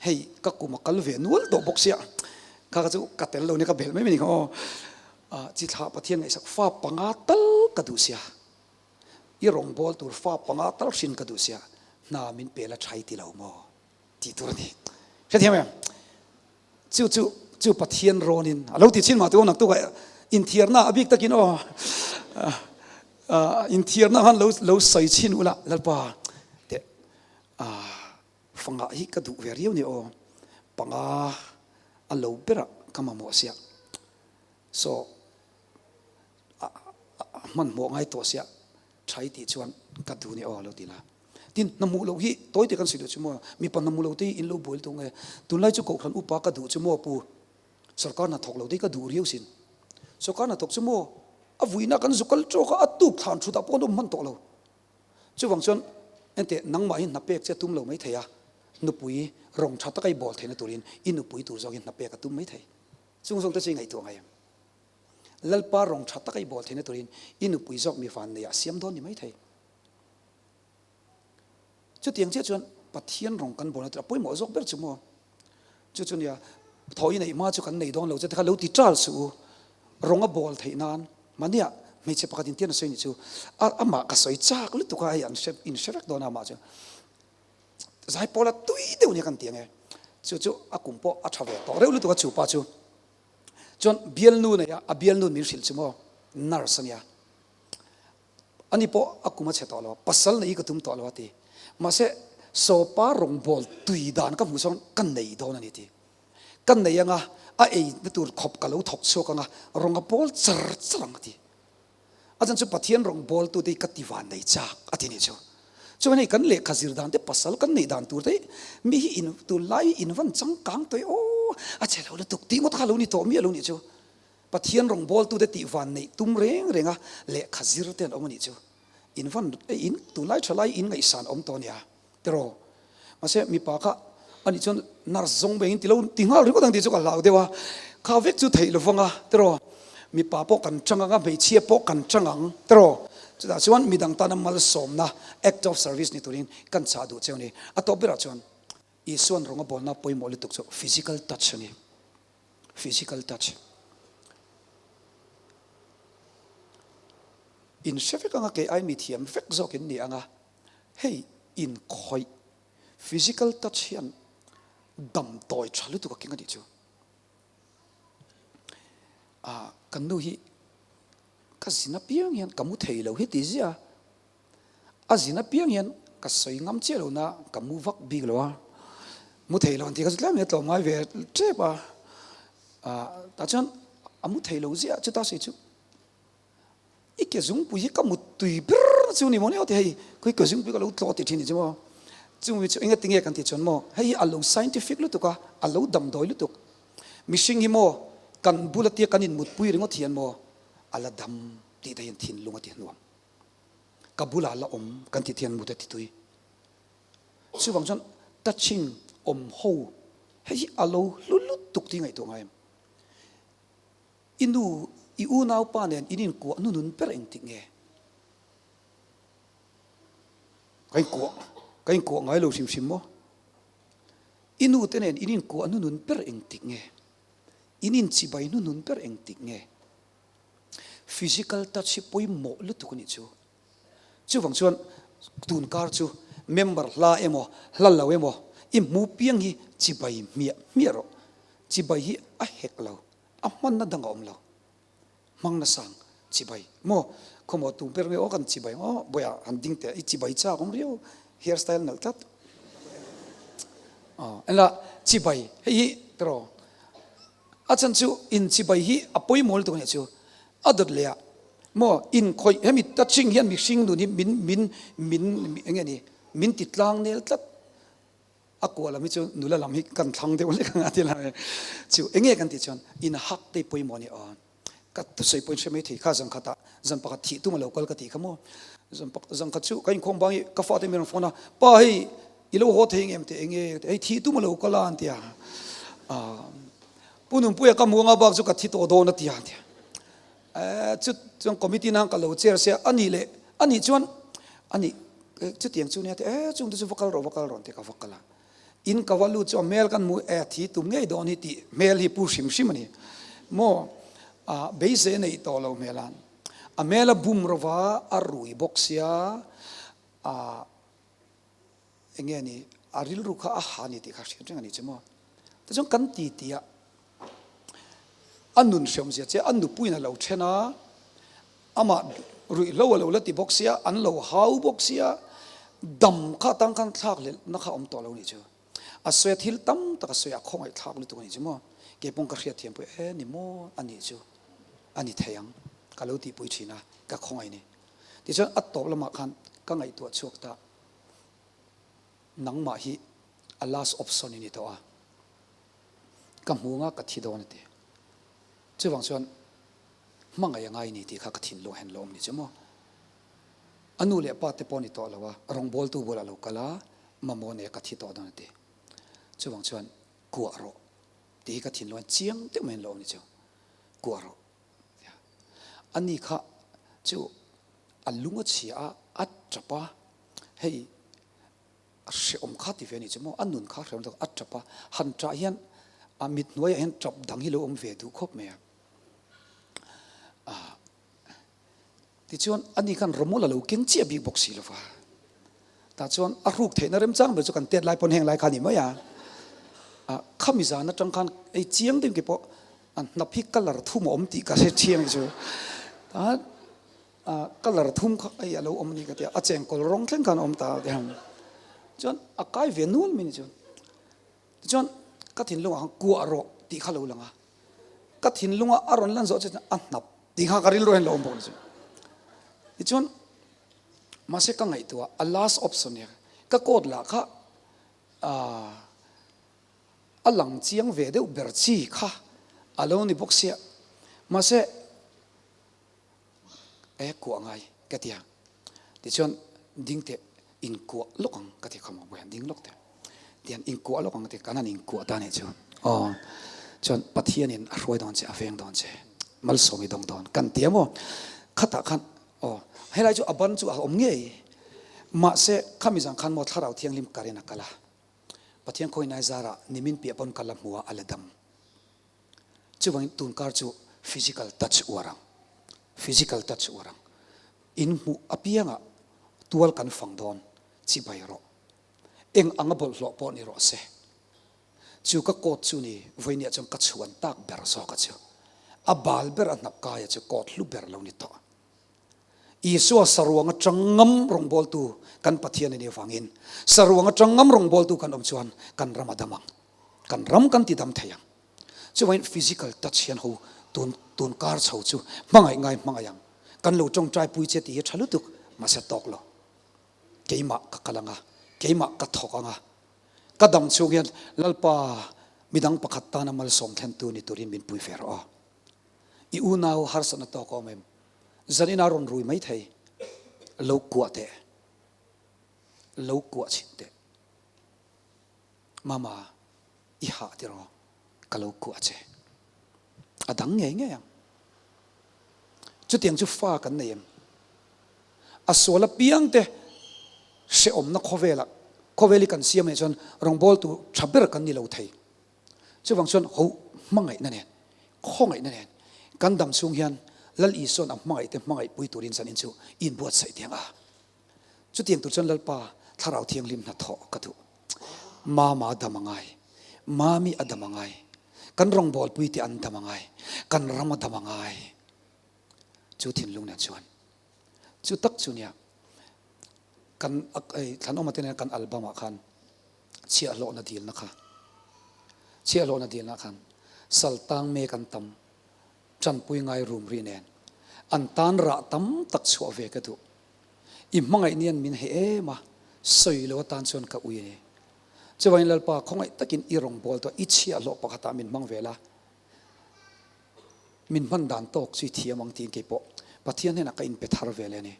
hei ka kum a kal ve nual tawh bawk sia kha kha chu ka tel lo nia ka belh mai mai ni kha aw. Chi thla Pathian ngaihsak fa panga tal ka duh sia. I rawngbâwl tur fa panga tal hrin ka duh sia, hna min pe la ṭhai ti lo maw? tih tur a ni. Hrethiam em? Chu chu chu Pathian rawnin a lo ti chin mah tu naktukah inthiarna a bik takin aw inthiarna khan lo lo sawi chhin ula Lalpa teh fangah hi ka duh ve riau ni aw panga a lo berah ka mamawh sia so a hmanhmawh ngai tawh sia thai tih chuan ka duh ni aw lo ti la. Tin, hna hmuh loh hi tawi te kan sawi duh chu maw? Mipa hna hmuh loh te hi in lo buai lutuk nge? Tunlai chu kohhran upa ka duh chu maw pu? Sorkar hna thawk lo te hi ka duh riau sin. Sorkar hna thawk chu maw? A vuina kan zu kal tawk a, a tuk thlan thutah pawh an awm hman tawh lo. Chuvang chuan enteh nangmah hi hna pek che a tum lo mai thei a, nupui rawng tha taka i bawl theihna turin i nupui tur zawkin hna pek a tum mai thei. Chung zawng te chu i ngaihtuah ngai em? Lalpa rawng tha taka i bawl theihna turin i nupui zawk mi van neiah siam dawn ni mai thei. Chutiang chiah chuan Pathian rawng kan bawlna tur a pawimawh zawk ber chu maw? Chu chu nia, thaw i neih hma chu kan nei dawn lo che te kha lo ti ṭal suh u. Rawng a bawl theih nan mahnia hmeichhe pakhat intian a sawi ni chu a amah ka sawi chak lutuk a hei an hre in hre vek dawn a amah chu. Zaipawla tui deuh nia kan ti ang e. Chu chu a kum pawh a tha ve tawh reuh lutuk a chu pa chu. Chuan bialnu nei a, a bialnu min hrilh chu maw nurse a nia. Ani pawh a kum a chhe tawh lo a, pasal nei hi ka tum tawh lo a ti. Mahse sawpa rawngbawl tui dan ka hmuh chuan ka nei dawn a ni ti. Ka nei anga a ei na tur khawp ka lo thawk chhuak anga rawng a bawl char char ang a ti. A chan chu Pathian rawngbawl tute hi ka ti van nei chak a ti nih chu. Chuan hei kan lehkha zir dan te pasal kan neih dan tur te hi mi hi in tunlai hi in van changkang tawih aw a che lo lutuk tih ngawt kha lo ni tawh miah lo nih chu. Pathian rawngbawl tute tih van neih tum reng reng a lehkha zir te an awm a nih chu. In van in tunlai thalai in ngaihsan awm tawh a nia. Tiraw? Mahse mipa kha ani chuan nurse zawng vengin ti lo ti nghal ringawt ang tih chu ka hlau deuh a, kha vek chu theih lovang a, tiraw? Mipa pawh kan chang ang a, hmeichhia pawh kan chang ang, tiraw? Chutah chuan midang tana malsawmna, act of service ni turin kan chah duh cheu a ni. A tawp berah chuan Isua'n rawnga bawlna pawimawh lutuk chu physical touch a ni. Physical touch. In hre vek anga kei ai mi thiam vek zawk in ni anga hei inkhawih physical touch hian damdawi tha lutuk a keng a nih chu. Ah kan nu hi ka zin apiang hian ka mu thei lo hi ti ziah a. A zin apiang hian ka sawi ngam chiah lo na ka mu vak bik lo a, mu thei lo an tih kha chu tlem in a tlawm ngai ve tep a, ah tah chuan a mu thei lo ziah chuta sawi chu i ke zungpui hi ka mut tui ber chu ni maw ni aw ti hei khawi ke zungpui ka lo tlawh ti thin ni chu maw chumi chu enga tinge kan tih chuan maw hei hi a lo scientific lutuk a a lo damdawi lutuk mihring hi maw kan bula tia kan inmutpui ringawt hian maw a la dam tih te hian thinlung a ti hnuam. Ka bulah la awm kan tih thian mut a ti tui. Chuvang chuan touching awm ho hei hi a lo hlu lutuk tih ngaihtuah ngai em? I nu, i unaupa nen in inkuah nunun ber engtik nge? Ka inkuah, ka inkuah ngai lo hrim hrim maw? I nu te nen in inkuah hnunun ber engtik nge? In inchibai hnunun ber engtik nge? Physical touch hi pawimawh lutuk a nih chu. Chuvang chuan tun kar chu member hla emaw hla lo emaw i hmu piang hi chibai hmiah hmiah rawh. Chibai hi a hek lo, a hmanna dang a awm lo. Hmang nasang chibai maw? Khawmaw tu ber nge aw kan chibai ang aw bawiah han ding teh i chibai chak awm riau hair style nalh tlat. Aw enla chibai hei hi tiraw a chhan chu in chibai hi a pawimawh lutuk a nih chu a dawt leh ah maw in khawih hemi touching hian mihring nun hi min min min eng nge ni min ti tlang nel tlat. A kuah lam hi chu nula lam hi kan thlang deuh hlek ang a ti lai. Chu enge kan tih chuan in hak te pawimawh a ni aw. Ka thusawi pawhin hre mai thei kha zan khatah zan pakhat thih tum a lo kal ka tih kha maw. Zan pak zan khat chu ka inkhawm bang i ka fate min rawn phone a, pa hei i lo haw thei ngem teh enge hei thih tum a lo kal a an ti a. Pu Nunpuia ka hmu anga bak chu ka thi tawh dawn a ti a an ti a. Chu chuan committee nan ka lo chair sia a nih leh a nih chuan a nih chutiang chu nia te e chung te chu va kal rawh va kal rawh tih ka va kal a in ka va lut chu a hmel kan hmu e thi tum ngei dawn hi tih hmel hi pu hrim hrim a ni maw a beisei a neih tawh lo hmel a a hmel a bum rawva a rui bawk sia a Enge ni, a rilru kha a ha ni tih kha hriat reng a ni che maw? Tichuan kan ti ti a, a nun hreawmzia che a nupuiin a lo then a, amah ruihhlo a lo la ti bawk sia, an lo hau bawk sia, dam kha atang khan thlak lelhna kha a awm tawh lo ni chu. A sawi a thil tam tak a sawi a, a khawngaih thlak lutuk a ni chu maw? Kei pawh ka hriat thiam pawh e ni maw a nih chu, a ni thei ang ka lo tihpui thin a, ka khawngaih ni. Tichuan a tawp lamah khan ka ngaihtuah chhuak ta. Nangmah hi a last option i ni tawh a, ka hmu anga ka thi dawn a ti. Chuvang chuan hmangaih a ngai ni tih kha ka thinlung hen lo awm ni chu maw. A nu leh pa te pawh ni tawh lo a, rawngbawltu bulah lo kal a, mamawh nei a ka thi tawh dawn a ti. Chuvang chuan kuah rawh tih hi ka thinlung hian chiang deuh mai in lo awm ni chu, kuah rawh. Ani kha chu a lung a chhia a, a tap a, hei a hrehawm kha ti ve a nih chu maw, a nun kha hrehawm tak a tap a, han tah hian a mit hnuaiah hian tap dang hi lo awm ve duh khawp mai a. Tichuan ani khan rawmawl a lo keng chiah bik bawk si lo va. Tah chuan a hruk theihna remchang ber chu kan tet lai pawn heng lai kha a ni mai a. Khami zan atang khan ei chiang deuh ke pawh a hnap hi colour thum a awm tih ka hre thiang chu. Colour thum kha ei a lo awm a ni ka ti a, a chengkawl rawng thleng khan a awm ta a. Chuan a kai ve nual mai ni chuan. Tichuan ka thinlungah khan kuah rawh tih kha lo lang a. Ka thinlunga a rawn lan zawh chu a hnap tih kha ka rilru hian lo awm bawk a ni chu. Tichuan mahse ka ngaihtuah a last option hi ka coat lah kha ah a lang chiang ve deuh ber chi kha a lo ni bawk sia. Mahse E kuah ngai ka ti a, tichuan ding teh inkuah lawk ang ka ti kha maw Bawiha ding lawk teh tian inkuah lawk ang ka ti kan han inkuah ta nih chu aw chuan Pathianin a hruai dawn che a veng dawn che malsawm i dawng dawn kan ti a maw khatah khan aw helai chu a ban chu a awm ngei mahse khami zan khan maw thlarau thianghlim karin a kal a Pathian khawihnai zarah nimin piah pawn ka la hmu a a la dam. Chuvangin tunkar chu physical touch uar ang, physical touch uar ang. In hmuh apiangah tual kan fang dawn, chibai rawh. Eng anga bawlhhlawh pawh ni rawh se. Chu ka coat chu ni vawinia chuan ka chhuan tak ber zawk a chu. A bal ber a hnap kaia chu coat hlu ber lo ni tawh. Isua saruang atang ngam rawngbawltu kan Pathian a nih avangin saruang atang ngam rawngbawltu kan awm chuan kan ram a dam ang. Kan ram kan ti dam thei ang. Chuvangin physical touch hian ho tun tun kar chho chu hmangaih ngai hmangaih ang. Kan lo tawngtai pui che tih hi tha lutuk mahse tawk lo. Keimah ka kal ang a, keimah ka thawk ang a. Ka dam chhung hian Lalpa midang pakhat tana malsawm thlentu ni turin min pui ve rawh aw. I unau harsatna tawk a awm em? Zanin a rawn rui mai thei. Lo kuah teh. Lo kuah chhin teh. Mama, i hah tiraw? Ka lo kuah che. A dang ngei ngei ang. Chutiang chu fa kan nei em? A sual apiang te. Hrehawmna khawvelah, khawvel hi kan siam anih chuan rawngbawltu tha ber kan ni lo thei. Chuvang chuan ho hmangaihna nen, khawngaihna nen kan dam chhung hian Lal Isua'n a hmangaihte hmangaihpui turin zanin chu i inbuatsaih tiang a. Chutiang tur chuan Lalpa Thlarau Thianghlim hnathawh ka duh. Mama a dam a ngai. Mami a dam a ngai. Kan rawngbawlpuite an dam a ngai. Kan ram a dam a ngai. Chu thinlung nen chuan chu tak chu nia kan thlanawma te nen kan album ah khan chhiahhlawhna dilna kha chhiahhlawhna dilna khan saltang mek an tam tanpui ngai rum ri nen an tan rah tam tak chhuah ve ka duh i hmangaih nian min he em a sawi lo atan chuan ka ui a ni chuvangin Lalpa khawngaih takin i rawngbawl tawh i chhiahhlawh pakhatah min hmang vel a. Min hman dan tawk chu i thiam ang tiin keipawh Pathian hnenah ka inpe thar ve leh a ni.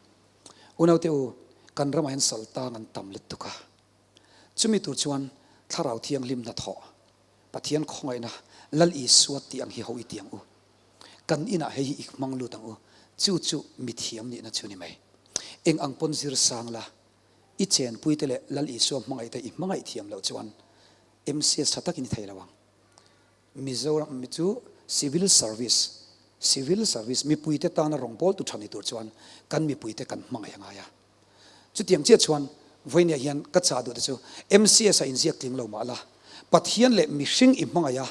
Unaute u, kan ramah hian saltang an tam lutuk a. Chumi tur chuan Thlarau Thianghlim hnathawh, Pathian khawngaihna, Lal Isua tih ang hi ho i ti ang u. Kan inah hei hi i hmang lut ang u. Chu chu mi thiam nihna chu ni mai. Eng ang pawn zir sang la, i chenpuite leh Lal Isua hmangaihte i hmangaih thiam loh chuan MCS tha takin i thei lo ang. Mizoram mi chu Civil Service, Civil Service, mipuite tana rawngbawltu tha ni tur chuan kan mipuite kan hmangaih a ngai a. Chutiang chiah chuan vawinia hian ka chah duhte chu MCS a inziak tling lo mah la, Pathian leh mihring i hmangaih a,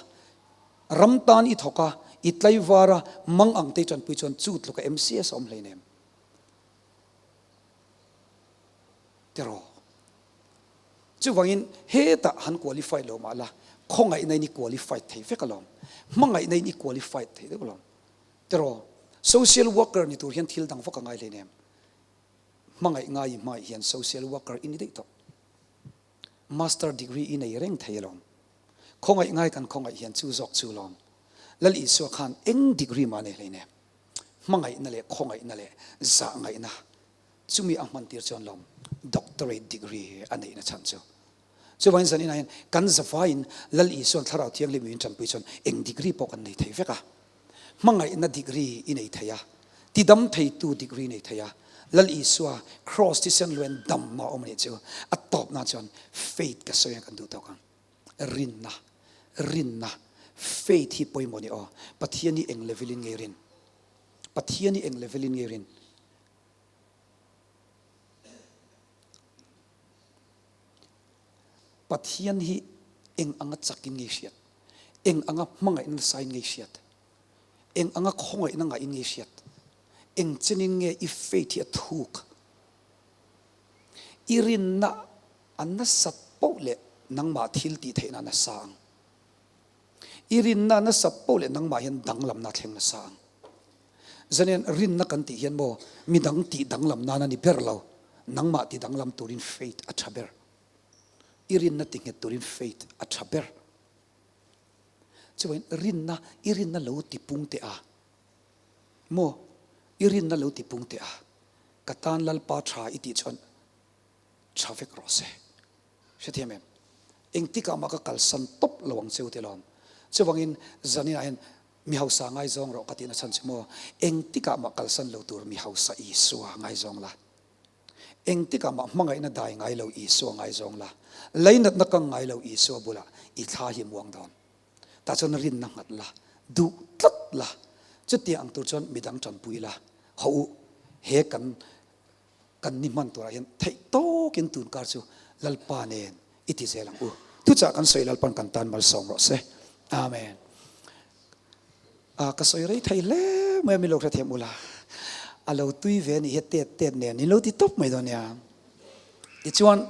ram tan i thawk a, i tlaivar a, mang ang te i tanpui chuan chu tluka MCS a awm hleinem. Tiraw? Chuvangin hetah han qualified lo mah la, khawngaihna in i qualified thei vek alawm. Hmangaihna in i qualified thei vek alawm. Tiraw? Social worker ni tur hian thil dang vak a ngai hleinem. Hmangaih ngai i hmangaih hian social worker i ni daih tawh. Master degree i nei reng thei alawm. Khawngaih ngai kan khawngaih hian chu zawk chu lawm. Lal Isua khan eng degree mah a nei hleinem. Hmangaihna leh khawngaihna leh zahngaihna Chumi a hman tir chuan lawm doctorate degree a neihna chhan chu. Chuvangin zaninah hian kan zavaiin Lal Isuan Thlarau Thianghlim min tanpui chuan eng degree pawh kan nei thei vek a. Hmangaihna degree i nei thei a, tidam theitu degree i nei thei a, Lal Isua Kraws thisen luen damna awm a nih chu a tawpna chuan faith ka sawi ang kan duh tawk ang. Rinna, rinna, faith hi pawimawh a ni aw. Pathian hi eng level in nge i rin? Pathian hi eng level in nge i rin? Pathian hi eng anga chakin ngei hriat, eng anga hmangaihna nasain ngei hriat, eng anga khawngaihna ngaihin ngei hriat, eng chenin nge i faith hi a thuk, i rinna a nasat poh leh nangmah thil tih theihna a nasa ang. I rinna nasat poh leh nangmah hian danglamna a thleng nasa ang. Zanian rinna kan tih hian maw midang tih danglam nan a ni ber lo, nangmah ti danglam turin faith a tha ber. I rinna ti nghet turin faith a tha ber. Chuvain rinna, i rinna lo ti pung teh a, maw i rinna lo ti pung teh a, ka tan Lalpa tha i tih chuan tha vek rawh se. Hrethiam em? Engtikah mah ka kalsan tawp lo ang cheu tilawm. Chuvangin zaninah hian mi hausa ngaizawng rawh ka tihna chhan chu maw? Engtikah mah kalsan lo tur mi hausa Isua ngaizawng la. Engtikah mah hmangaihna dai ngai lo Isua ngaizawng la. Leinatna kang ngai lo Isua bulah i thla hi muang dawn. Tah chuan rinna nghat la, duh tlat la. Chutiang ang tur chuan midang tanpui la. Hawh u, he kan Kan ni hman turah hian theih tawkin tun kar chu Lalpa nen i ti zel ang u. Thuchah kan sawi Lalpan kan tan malsawm rawh se. Amen. Ka sawi rei thei hle mai a, min lo hrethiam ula. A lo tui ve anih hi tet tet nen in lo ti tawp mai dawn nia. Tichuan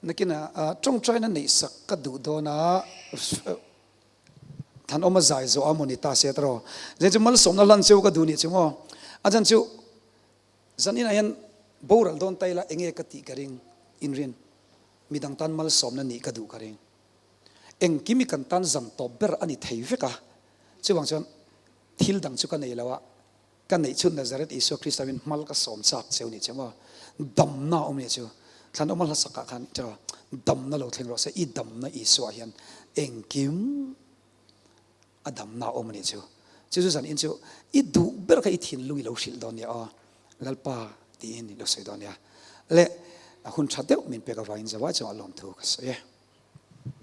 nakinah tawngtaina neihsak ka duh dawn a, Thanawma zai zawh a maw ni ta se tawh. Zan chu malsawmna hlan cheu ka duh nih chu maw. A chan chu Zaninah hian boral dawn ta ila enge ka tih ka ring inrin midang tan malsawmna nih ka duh ka ring. Engkim hi kan tan zam tawp ber a ni thei vek a, chuvang chuan thil dang chu ka nei lo a, ka neih chhun Nazareth Isua Krista min hmal ka sawm chak cheu nih che maw, damna a awm nih chu Thlanawma hlasakah khan damna lo thleng rawh se, i damna Isua hian engkim A damna awm a nih chu. Chu chu zan in chu i duh ber kha i thinlung i lo hrilh dawn nia aw Lalpa tiin i lo sawi dawn nia. Le. A hun tha deuh min pek avangin zawai chungah lawmthu ka sawi e.